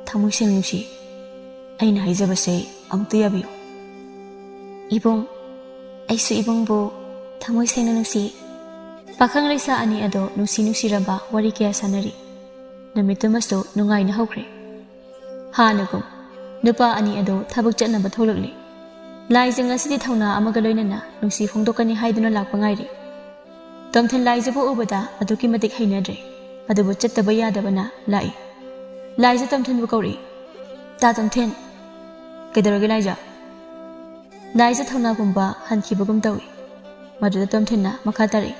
ꯊꯃꯣꯏ ꯁꯦꯡꯅ ꯅꯨꯡꯁꯤ꯫ ꯑꯩꯅ ꯍꯥꯏꯖꯕꯁꯦ ꯑꯃꯨꯛꯇ ꯌꯥꯕꯤꯌꯨ꯫" "ꯏꯕꯨꯡ, ꯑꯩꯁꯨ ꯏꯕꯨꯡꯕꯨ ꯊꯃꯣꯏ ꯁꯦꯡꯅ ꯅꯨꯡꯁꯤ꯫" ꯄꯥꯈꯪ ꯂꯩꯁꯥ ꯑꯅꯤ ꯑꯗꯣ ꯅꯨꯡꯁꯤ ꯅꯨꯡꯁꯤꯔꯕ ꯋꯥꯔꯤ ꯀꯌꯥ ꯁꯥꯟꯅꯔꯤ꯫ ꯅꯨꯃꯤꯠꯇꯨꯃꯁꯨ ꯅꯨꯡꯉꯥꯏꯅ ꯍꯧꯈ꯭ꯔꯦ꯫ ꯍꯥꯟꯅꯒꯨꯝ ꯅꯨꯄꯥ ꯑꯅꯤ ꯑꯗꯨ ꯊꯕꯛ ꯆꯠꯅꯕ ꯊꯣꯛꯂꯛꯂꯤ꯫ ꯂꯥꯏꯖ ꯉꯁꯤꯗꯤ ꯊꯧꯅꯥ ꯑꯃꯒ ꯂꯣꯏꯅꯅ ꯅꯨꯡꯁꯤ ꯐꯣꯡꯗꯣꯛꯀꯅꯤ ꯍꯥꯏꯗꯨꯅ ꯂꯥꯛꯄ ꯉꯥꯏꯔꯤ꯫ ꯇꯣꯝꯊꯤꯟ ꯂꯥꯏꯖꯕꯨ ꯎꯕꯗ ꯑꯗꯨꯛꯀꯤ ꯃꯇꯤꯛ ꯍꯩꯅꯗ꯭ꯔꯦ, ꯑꯗꯨꯕꯨ ꯆꯠꯇꯕ ꯌꯥꯗꯕꯅ ꯂꯥꯛꯏ꯫ ꯂꯥꯏꯖ ꯇꯣꯝꯊꯤꯟꯕꯨ ꯀꯧꯔꯛꯏ, "ꯇꯥ ꯇꯣꯝꯊꯤꯟ!" "ꯀꯩꯗꯧꯔꯒꯦ ꯂꯥꯏꯖ?" ꯂꯥꯏꯖ ꯊꯧꯅꯥ ꯄꯨꯝꯕ ꯍꯟꯈꯤꯕꯒꯨꯝ ꯇꯧꯏ꯫ ꯃꯗꯨꯗ ꯇꯣꯝꯊꯤꯟꯅ ꯃꯈꯥ ꯇꯥꯔꯛꯏ,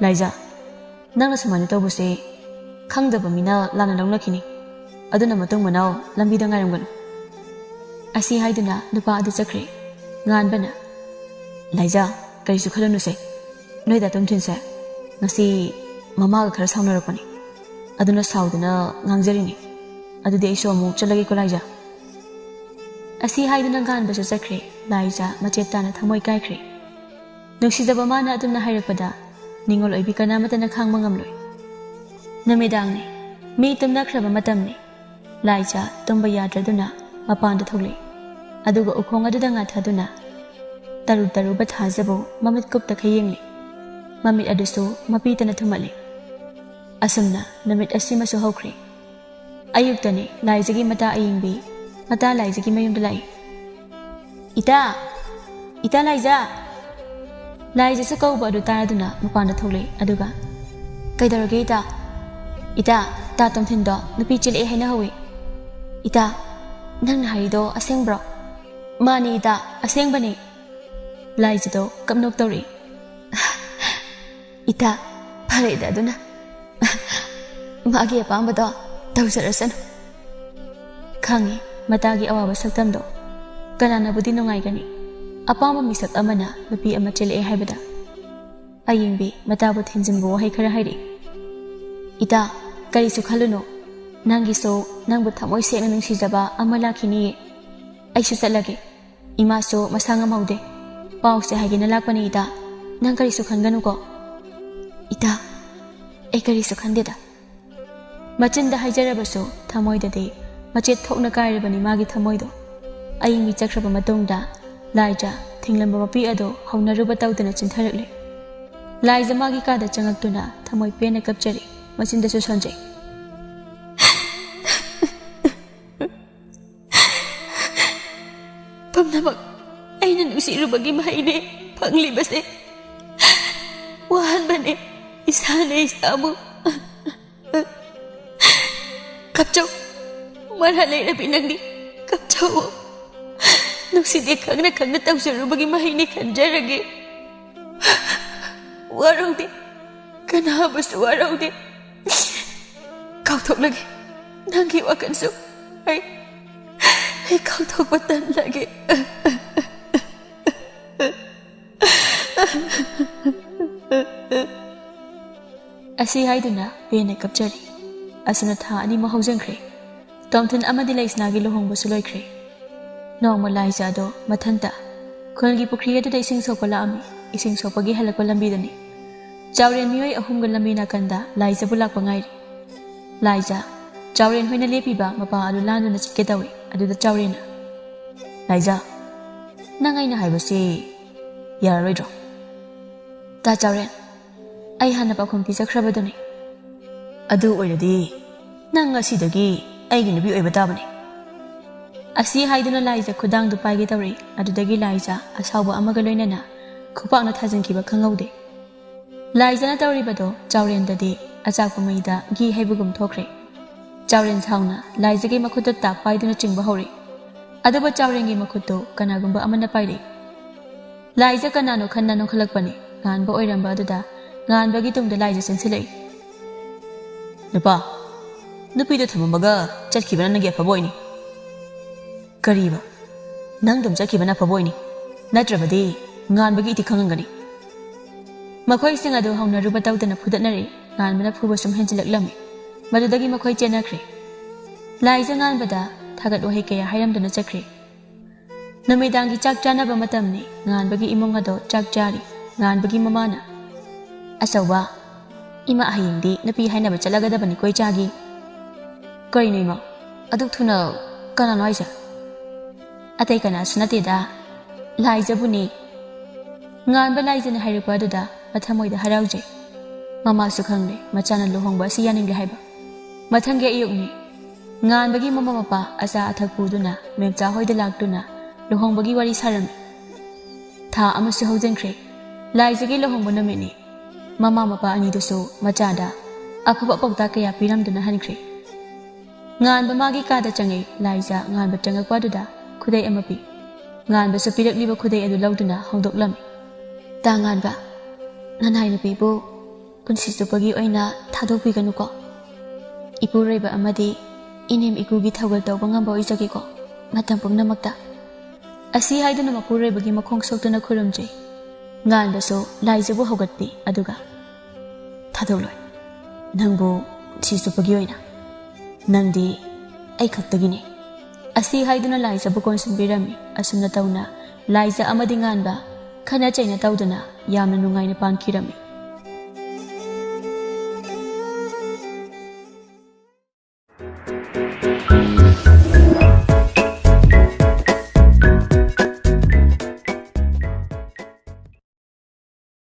"ꯂꯥꯏꯖ, ꯅꯪꯅ ꯁꯨꯃꯥꯏꯅ ꯇꯧꯕꯁꯦ ꯈꯪꯗꯕ ꯃꯤꯅ ꯂꯥꯟꯅ ꯂꯧꯅꯈꯤꯅꯤ꯫ ꯑꯗꯨꯅ ꯃꯇꯨꯡ ꯃꯅꯥꯎ ꯂꯝꯕꯤꯗ ꯉꯥꯏꯔꯝꯒꯅꯨ꯫ ꯑꯁꯤ ꯍꯥꯏꯗꯨꯅ ꯅꯨꯄꯥ ꯑꯗꯨ ꯆꯠꯈ꯭ꯔꯦ꯫ ꯉꯥꯟꯕꯅ, "ꯂꯥꯏꯖꯥ, ꯀꯔꯤꯁꯨ ꯈꯜꯂꯨꯅꯨꯁꯦ꯫ ꯅꯣꯏ ꯗꯥ ꯇꯣꯝꯊꯤꯟꯁꯦ ꯉꯁꯤ ꯃꯃꯥꯒ ꯈꯔ ꯁꯥꯎꯅꯔꯛꯄꯅꯤ꯫ ꯑꯗꯨꯅ ꯁꯥꯎꯗꯨꯅ ꯉꯥꯡꯖꯔꯤꯅꯤ꯫ ꯑꯗꯨꯗꯤ ꯑꯩꯁꯨ ꯑꯃꯨꯛ ꯆꯠꯂꯒꯦꯀꯣ ꯂꯥꯏꯖꯥ꯫" ꯑꯁꯤ ꯍꯥꯏꯗꯨꯅ ꯉꯥꯟꯕꯁꯨ ꯆꯠꯈ꯭ꯔꯦ꯫ ꯂꯥꯏꯖꯥ ꯃꯆꯦꯠ ꯇꯥꯅ ꯊꯃꯣꯏ ꯀꯥꯏꯈ꯭ꯔꯦ꯫ ꯅꯨꯡꯁꯤꯖꯕ ꯃꯥꯅ ꯑꯗꯨꯝꯅ ꯍꯥꯏꯔꯛꯄꯗ ꯅꯤꯡꯉꯣꯜ ꯑꯣꯏꯕꯤ ꯀꯅꯥꯃꯠꯇꯅ ꯈꯥꯡꯕ ꯉꯝꯂꯣꯏ꯫ ꯅꯨꯃꯤꯗꯥꯡꯅꯤ꯫ ꯃꯤ ꯇꯨꯝꯅꯈ꯭ꯔꯕ ꯃꯇꯝꯅꯤ꯫ ꯂꯥꯏꯖꯥ ꯇꯨꯝꯕ ꯌꯥꯗ꯭ꯔꯗꯨꯅ ꯃꯄꯥꯟꯗ ꯊꯣꯛꯂꯛꯏ꯫ ꯑꯗꯨꯒ ꯎꯈꯣꯡ ꯑꯗꯨꯗ ꯉꯥꯊꯗꯨꯅ ꯇꯔꯨ ꯇꯔꯨꯕ ꯊꯥꯖꯕꯨ ꯃꯃꯤꯠ ꯀꯨꯞꯇꯈꯩ ꯌꯦꯡꯂꯤ꯫ ꯃꯃꯤꯠ ꯑꯗꯨꯁꯨ ꯃꯄꯤꯇꯅ ꯊꯨꯝꯍꯠꯂꯤ꯫ ꯑꯁꯨꯝꯅ ꯅꯨꯃꯤꯠ ꯑꯁꯤꯃꯁꯨ ꯍꯧꯈ꯭ꯔꯦ꯫ ꯑꯌꯨꯛꯇꯅꯤ ꯂꯥꯏꯖꯥꯒꯤ ꯃꯇꯥ ꯑꯌꯤꯡꯕꯤ ꯃꯇꯥ ꯂꯥꯏꯖꯥꯒꯤ ꯃꯌꯨꯝꯗ ꯂꯥꯛꯏ꯫ "ꯏꯇꯥ! ꯏꯇꯥ ꯂꯥꯏꯖꯥ!" ꯂꯥꯏꯖꯥꯁꯨ ꯀꯧꯕ ꯑꯗꯨ ꯇꯥꯔꯗꯨꯅ ꯃꯄꯥꯟꯗ ꯊꯣꯛꯂꯛꯏ꯫ ꯑꯗꯨꯒ, "ꯀꯩꯗꯧꯔꯒꯦ ꯏꯇꯥ?" "ꯏꯇꯥ, ꯇꯥ ꯇꯣꯝꯊꯤꯟꯗꯣ ꯅꯨꯄꯤ ꯆꯦꯜꯂꯛꯑꯦ ꯍꯥꯏꯅ ꯍꯧꯏ꯫" "ꯏꯇꯥ, ꯅꯪꯅ ꯍꯥꯏꯔꯤꯗꯣ ꯑꯁꯦꯡꯕ꯭ꯔꯣ?" "ꯃꯥꯅꯤ ꯏꯇꯥ, ꯑꯁꯦꯡꯕꯅꯤ꯫" ꯂꯥꯏꯖꯥꯗꯣ ꯀꯞꯅꯣꯛ ꯇꯧꯔꯛꯏ꯫ "ꯏꯇꯥ, ꯐꯔꯦꯗ ꯑꯗꯨꯅ꯫ ꯃꯥꯒꯤ ꯑꯄꯥꯝꯕꯗꯣ ꯇꯧꯖꯔꯁꯅꯨ꯫" ꯈꯪꯉꯤ ꯃꯇꯥꯒꯤ ꯑꯋꯥꯕ ꯁꯛꯇꯝꯗꯣ꯫ ꯀꯅꯥꯅꯕꯨꯗꯤ ꯅꯨꯡꯉꯥꯏꯒꯅꯤ? ꯑꯄꯥꯝꯕ ꯃꯤꯁꯛ ꯑꯃꯅ ꯅꯨꯄꯤ ꯑꯃ ꯆꯦꯜꯂꯛꯑꯦ ꯍꯥꯏꯕꯗ꯫ ꯑꯌꯤꯡꯕꯤ ꯃꯇꯥꯕꯨ ꯊꯦꯝꯖꯤꯟꯕ ꯋꯥꯍꯩ ꯈꯔ ꯍꯥꯏꯔꯛꯏ꯫ "ꯏꯇꯥ, ꯀꯔꯤꯁꯨ ꯈꯜꯂꯨꯅꯨ꯫ ꯅꯪꯒꯤꯁꯨ ꯅꯪꯕꯨ ꯊꯃꯣꯏ ꯁꯦꯡꯅ ꯅꯨꯡꯁꯤꯖꯕ ꯑꯃ ꯂꯥꯛꯈꯤꯅꯤꯌꯦ꯫ ꯑꯩꯁꯨ ꯆꯠꯂꯒꯦ꯫ ꯏꯃꯥꯁꯨ ꯃꯁꯥ ꯉꯝꯍꯧꯗꯦ꯫ ꯄꯥꯎꯁꯦ ꯍꯥꯏꯒꯦꯅ ꯂꯥꯛꯄꯅꯦ ꯏꯇꯥ꯫ ꯅꯪ ꯀꯔꯤꯁꯨ ꯈꯟꯒꯅꯨꯀꯣ꯫" "ꯏꯇꯥ, ꯑꯩ ꯀꯔꯤꯁꯨ ꯈꯟꯗꯦꯗ꯫" ꯃꯆꯤꯟꯗ ꯍꯥꯏꯖꯔꯕꯁꯨ ꯊꯃꯣꯏꯗꯗꯤ ꯃꯆꯦꯠ ꯊꯣꯛꯅ ꯀꯥꯏꯔꯕꯅꯤ ꯃꯥꯒꯤ ꯊꯃꯣꯏꯗꯣ꯫ ꯑꯌꯤꯡꯕꯤ ꯆꯠꯈ꯭ꯔꯕ ꯃꯇꯨꯡꯗ ꯂꯥꯏꯖꯥ ꯊꯤꯡꯂꯝꯕ ꯃꯄꯤ ꯑꯗꯣ ꯍꯧꯅꯔꯨꯕ ꯇꯧꯗꯅ ꯆꯤꯟꯊꯔꯛꯂꯦ꯫ ꯂꯥꯏꯖꯥ ꯃꯥꯒꯤ ꯀꯥꯗ ꯆꯪꯉꯛꯇꯨꯅ ꯊꯃꯣꯏ ꯄꯦꯟꯅ ꯀꯞꯆꯔꯤ꯫ ꯃꯆꯤꯟꯗꯁꯨ ꯁꯣꯟꯖꯩ꯫ "ꯄꯨꯝꯅꯃꯛ ꯑꯩꯅ ꯅꯨꯡꯁꯤꯔꯨꯕꯒꯤ ꯃꯍꯩꯅꯦ ꯐꯪꯂꯤꯕꯁꯦ꯫ ꯋꯥꯍꯟꯕꯅꯦ ꯏꯁꯥꯅ ꯏꯁꯥꯕꯨ꯫" "ꯀꯞꯆꯧ, ꯃꯔꯥ ꯂꯩꯔꯕꯤ ꯅꯪꯗꯤ꯫ ꯀꯞꯆꯧ꯫ ꯅꯨꯡꯁꯤꯗꯦ ꯈꯪꯅ ꯈꯪꯅ ꯇꯧꯖꯔꯨꯕꯒꯤ ꯃꯍꯩꯅꯤ ꯈꯟꯖꯔꯒꯦ꯫ ꯋꯥꯔꯧꯗꯦ, ꯀꯅꯥꯕꯨꯁꯨ ꯋꯥꯔꯧꯗꯦ꯫ ꯀꯥꯎꯊꯣꯛꯂꯒꯦ, ꯅꯪꯒꯤ ꯋꯥꯈꯜꯁꯨ ꯑꯩ ꯑꯩ ꯈꯪꯗꯣꯛꯄ ꯇꯜꯂꯒꯦ꯫ ꯑꯁꯤ ꯍꯥꯏꯗꯨꯅ ꯄꯦꯟꯅ ꯀꯞꯆꯔꯤ꯫ ꯑꯁꯨꯝꯅ ꯊꯥ ꯑꯅꯤꯃꯨꯛ ꯍꯧꯖꯤꯟꯈ꯭ꯔꯦ꯫ ꯇꯣꯝꯊꯤꯟ ꯑꯃꯗꯤ ꯂꯩꯁꯅꯥꯒꯤ ꯂꯨꯍꯣꯡꯕꯁꯨ ꯂꯣꯏꯈ꯭ꯔꯦ꯫ ꯅꯣꯡꯃ ꯂꯥꯏꯖꯥ ꯑꯗꯣ ꯃꯊꯟꯇ ꯈꯨꯜꯒꯤ ꯄꯨꯈ꯭ꯔꯤ ꯑꯗꯨꯗ ꯏꯁꯤꯡ ꯁꯣꯛꯄ ꯂꯥꯛꯑꯝꯃꯤ꯫ ꯏꯁꯤꯡ ꯁꯣꯛꯄꯒꯤ ꯍꯜꯂꯛꯄ ꯂꯝꯕꯤꯗꯅꯤ꯫ ꯆꯥꯎꯔꯦꯟ ꯃꯤꯑꯣꯏ ꯑꯍꯨꯝꯒ ꯂꯝꯕꯤ ꯅꯥꯀꯟꯗ ꯂꯥꯏꯖꯥꯕꯨ ꯂꯥꯛꯄ ꯉꯥꯏꯔꯤ꯫ ꯂꯥꯏꯖꯥ, ꯆꯥꯎꯔꯦꯟ ꯍꯣꯏꯅ ꯂꯦꯞꯄꯤꯕ ꯃꯄꯥ ꯑꯗꯨ ꯂꯥꯟꯗꯨꯅ ꯆꯠꯀꯦ ꯇꯧꯏ꯫ ꯑꯗꯨꯗ ꯆꯥꯎꯔꯦꯟꯅ, "ꯂꯥꯏꯖꯥ, ꯅꯪ ꯑꯩꯅ ꯍꯥꯏꯕꯁꯤ ꯌꯥꯔꯔꯣꯏꯗ꯭ꯔꯣ?" "ꯇꯥ ꯆꯥꯎꯔꯦꯟ, ꯑꯩ ꯍꯥꯟꯅ ꯄꯥꯎꯈꯨꯝ ꯄꯤꯖꯈ꯭ꯔꯕꯗꯨꯅꯤ꯫ ꯑꯗꯨ ꯑꯣꯏꯔꯗꯤ ꯅꯪ ꯉꯁꯤꯗꯒꯤ ꯑꯩꯒꯤ ꯅꯨꯄꯤ ꯑꯣꯏꯕ ꯇꯥꯕꯅꯤ꯫" ꯑꯁꯤ ꯍꯥꯏꯗꯨꯅ ꯂꯥꯏꯖꯥ ꯈꯨꯗꯥꯡꯗꯨ ꯄꯥꯏꯒꯦ ꯇꯧꯔꯛꯏ꯫ ꯑꯗꯨꯗꯒꯤ ꯂꯥꯏꯖꯥ ꯑꯁꯥꯎꯕ ꯑꯃꯒ ꯂꯣꯏꯅꯅ ꯈꯨꯄꯥꯛꯅ ꯊꯥꯖꯤꯟꯈꯤꯕ ꯈꯪꯍꯧꯗꯦ꯫ ꯂꯥꯏꯖꯥꯅ ꯇꯧꯔꯤꯕꯗꯣ ꯆꯥꯎꯔꯦꯟꯗꯗꯤ ꯑꯆꯥꯛꯄ ꯃꯩꯗ ꯘꯤ ꯍꯩꯕꯒꯨꯝ ꯊꯣꯛꯈ꯭ꯔꯦ꯫ ꯆꯥꯎꯔꯦꯟ ꯁꯥꯎꯅ ꯂꯥꯏꯖꯥꯒꯤ ꯃꯈꯨꯠꯇ ꯇꯥꯞ ꯄꯥꯏꯗꯨꯅ ꯆꯤꯡꯕ ꯍꯧꯔꯛꯏ꯫ ꯑꯗꯨꯕꯨ ꯆꯥꯎꯔꯦꯟꯒꯤ ꯃꯈꯨꯠꯇꯨ ꯀꯅꯥꯒꯨꯝꯕ ꯑꯃꯅ ꯄꯥꯏꯔꯛꯏ꯫ ꯂꯥꯏꯖꯥ ꯀꯅꯥꯅꯣ ꯈꯟꯅ ꯅꯣꯛꯈꯠꯂꯛꯄꯅꯤ꯫ ꯉꯥꯟꯕ ꯑꯣꯏꯔꯝꯕ ꯑꯗꯨꯗ ꯉꯥꯟꯕꯒꯤ ꯇꯨꯡꯗ ꯂꯥꯏꯖꯥ ꯆꯦꯟꯁꯤꯜꯂꯛꯏ꯫ "ꯅꯨꯄꯥ, ꯅꯨꯄꯤꯗꯣ ꯊꯝꯃꯝꯃꯒ ꯆꯠꯈꯤꯕꯅ ꯅꯪꯒꯤ ꯑꯐꯕ ꯑꯣꯏꯅꯤ꯫" "ꯀꯔꯤꯕ? ꯅꯪ ꯑꯗꯨꯝ ꯆꯠꯈꯤꯕꯅ ꯑꯐꯕ ꯑꯣꯏꯅꯤ, ꯅꯠꯇ꯭ꯔꯕꯗꯤ ꯉꯥꯟꯕꯒꯤ ꯏꯊꯤꯛ ꯈꯪꯉꯝꯒꯅꯤ꯫" ꯃꯈꯣꯏꯁꯤꯡ ꯑꯗꯨ ꯍꯧꯅꯔꯨꯕ ꯇꯧꯗꯅ ꯐꯨꯗꯠꯅꯔꯛꯏ꯫ ꯉꯥꯟꯕꯅ ꯐꯨꯕ ꯁꯨꯝ ꯍꯦꯟꯖꯤꯜꯂꯛꯂꯝꯃꯤ꯫ ꯃꯗꯨꯗꯒꯤ ꯃꯈꯣꯏ ꯆꯦꯟꯅꯈ꯭ꯔꯦ꯫ ꯂꯥꯏꯖꯥ ꯉꯥꯟꯕꯗ ꯊꯥꯒꯠ ꯋꯥꯍꯩ ꯀꯌꯥ ꯍꯥꯏꯔꯝꯗꯨꯅ ꯆꯠꯈ꯭ꯔꯦ꯫ ꯅꯨꯃꯤꯗꯥꯡꯒꯤ ꯆꯥꯛ ꯆꯥꯅꯕ ꯃꯇꯝꯅꯤ꯫ ꯉꯥꯟꯕꯒꯤ ꯏꯃꯨꯡ ꯑꯗꯣ ꯆꯥꯛ ꯆꯥꯔꯤ꯫ ꯉꯥꯟꯕꯒꯤ ꯃꯃꯥꯅ, "ꯑꯆꯧꯕ, ꯏꯃꯥ ꯍꯌꯦꯡꯗꯤ ꯅꯨꯄꯤ ꯍꯥꯏꯅꯕ ꯆꯠꯂꯒꯗꯕꯅꯤꯀꯣ ꯏꯆꯥꯒꯤ꯫" "ꯀꯔꯤꯅꯣ ꯏꯃꯥ? ꯑꯗꯨꯛ ꯊꯨꯅ ꯀꯅꯥꯅꯣ ꯍꯥꯏꯁꯦ?" "ꯑꯇꯩ ꯀꯅꯥꯁꯨ ꯅꯠꯇꯦꯗ, ꯂꯥꯏꯖꯥꯕꯨꯅꯤ꯫" ꯉꯥꯟꯕ ꯂꯥꯏꯖꯥꯅ ꯍꯥꯏꯔꯛꯄ ꯑꯗꯨꯗ ꯃꯊꯃꯣꯏꯗ ꯍꯔꯥꯎꯖꯩ꯫ ꯃꯃꯥꯁꯨ ꯈꯪꯂꯦ ꯃꯆꯥꯅ ꯂꯨꯍꯣꯡꯕ ꯑꯁꯤ ꯌꯥꯅꯤꯡꯂꯦ ꯍꯥꯏꯕ꯫ ꯃꯊꯪꯒꯤ ꯑꯌꯨꯛꯅꯤ꯫ ꯉꯥꯟꯕꯒꯤ ꯃꯃꯥ ꯃꯄꯥ ꯑꯆꯥ ꯑꯊꯛ ꯄꯨꯗꯨꯅ ꯃꯦꯝꯆꯥ ꯍꯣꯏꯗ ꯂꯥꯛꯇꯨꯅ ꯂꯨꯍꯣꯡꯕꯒꯤ ꯋꯥꯔꯤ ꯁꯥꯔꯝꯃꯤ꯫ ꯊꯥ ꯑꯃꯁꯨ ꯍꯧꯖꯤꯟꯈ꯭ꯔꯦ꯫ ꯂꯥꯏꯖꯥꯒꯤ ꯂꯨꯍꯣꯡꯕ ꯅꯨꯃꯤꯠꯅꯤ꯫ ꯃꯃꯥ ꯃꯄꯥ ꯑꯅꯤꯗꯨꯁꯨ ꯃꯆꯥꯗ ꯑꯐꯕ ꯄꯥꯎꯇꯥꯛ ꯀꯌꯥ ꯄꯤꯔꯝꯗꯨꯅ ꯍꯟꯈ꯭ꯔꯦ꯫ ꯉꯥꯟꯕ ꯃꯥꯒꯤ ꯀꯥꯗ ꯆꯪꯉꯛꯏ꯫ ꯂꯥꯏꯖꯥ ꯉꯥꯟꯕ ꯆꯪꯉꯛꯄ ꯑꯗꯨꯗ ꯈꯨꯗꯩ ꯑꯃ ꯄꯤ꯫ ꯉꯥꯟꯕꯁꯨ ꯄꯤꯔꯛꯂꯤꯕ ꯈꯨꯗꯩ ꯑꯗꯨ ꯂꯧꯗꯨꯅ ꯍꯣꯡꯗꯣꯛꯂꯝꯃꯤ꯫ "ꯇꯥ ꯉꯥꯟꯕ, ꯅꯅꯥꯏ ꯅꯨꯄꯤꯕꯨ ꯄꯨꯟꯁꯤ ꯆꯨꯞꯄꯒꯤ ꯑꯣꯏꯅ ꯊꯥꯗꯣꯛꯄꯤꯒꯅꯨꯀꯣ꯫ ꯏꯄꯨꯔꯣꯏꯕ ꯑꯃꯗꯤ ꯏꯅꯦꯝ ꯏꯀꯨꯒꯤ ꯊꯧꯒꯜ ꯇꯧꯕ ꯉꯝꯕ ꯑꯣꯏꯖꯒꯦꯀꯣ, ꯃꯇꯝ ꯄꯨꯝꯅꯃꯛꯇ꯫ ꯑꯁꯤ ꯍꯥꯏꯗꯨꯅ ꯃꯄꯨꯔꯣꯏꯕꯒꯤ ꯃꯈꯣꯡ ꯁꯣꯛꯇꯨꯅ ꯈꯨꯔꯨꯝꯖꯩ꯫ ꯉꯥꯟꯕꯁꯨ ꯂꯥꯏꯖꯕꯨ ꯍꯧꯒꯠꯄꯤ, ꯑꯗꯨꯒ "ꯊꯥꯗꯣꯛꯂꯣꯏ, ꯅꯪꯕꯨ ꯄꯨꯟꯁꯤ ꯆꯨꯞꯄꯒꯤ ꯑꯣꯏꯅ꯫ ꯅꯪꯗꯤ ꯑꯩ ꯈꯛꯇꯒꯤꯅꯤ"꯫ ꯑꯁꯤ ꯍꯥꯏꯗꯨꯅ ꯂꯥꯏꯖꯕꯨ ꯀꯣꯟꯁꯤꯟꯕꯤꯔꯝꯃꯤ꯫ ꯑꯁꯨꯝꯅ ꯇꯧꯅ ꯂꯥꯏꯖ ꯑꯃꯗꯤ ꯉꯥꯟꯕ ꯈꯠꯅ ꯆꯩꯅ ꯇꯧꯗꯅ ꯌꯥꯝꯅ ꯅꯨꯡꯉꯥꯏꯅ ꯄꯥꯟꯈꯤꯔꯝꯃꯤ꯫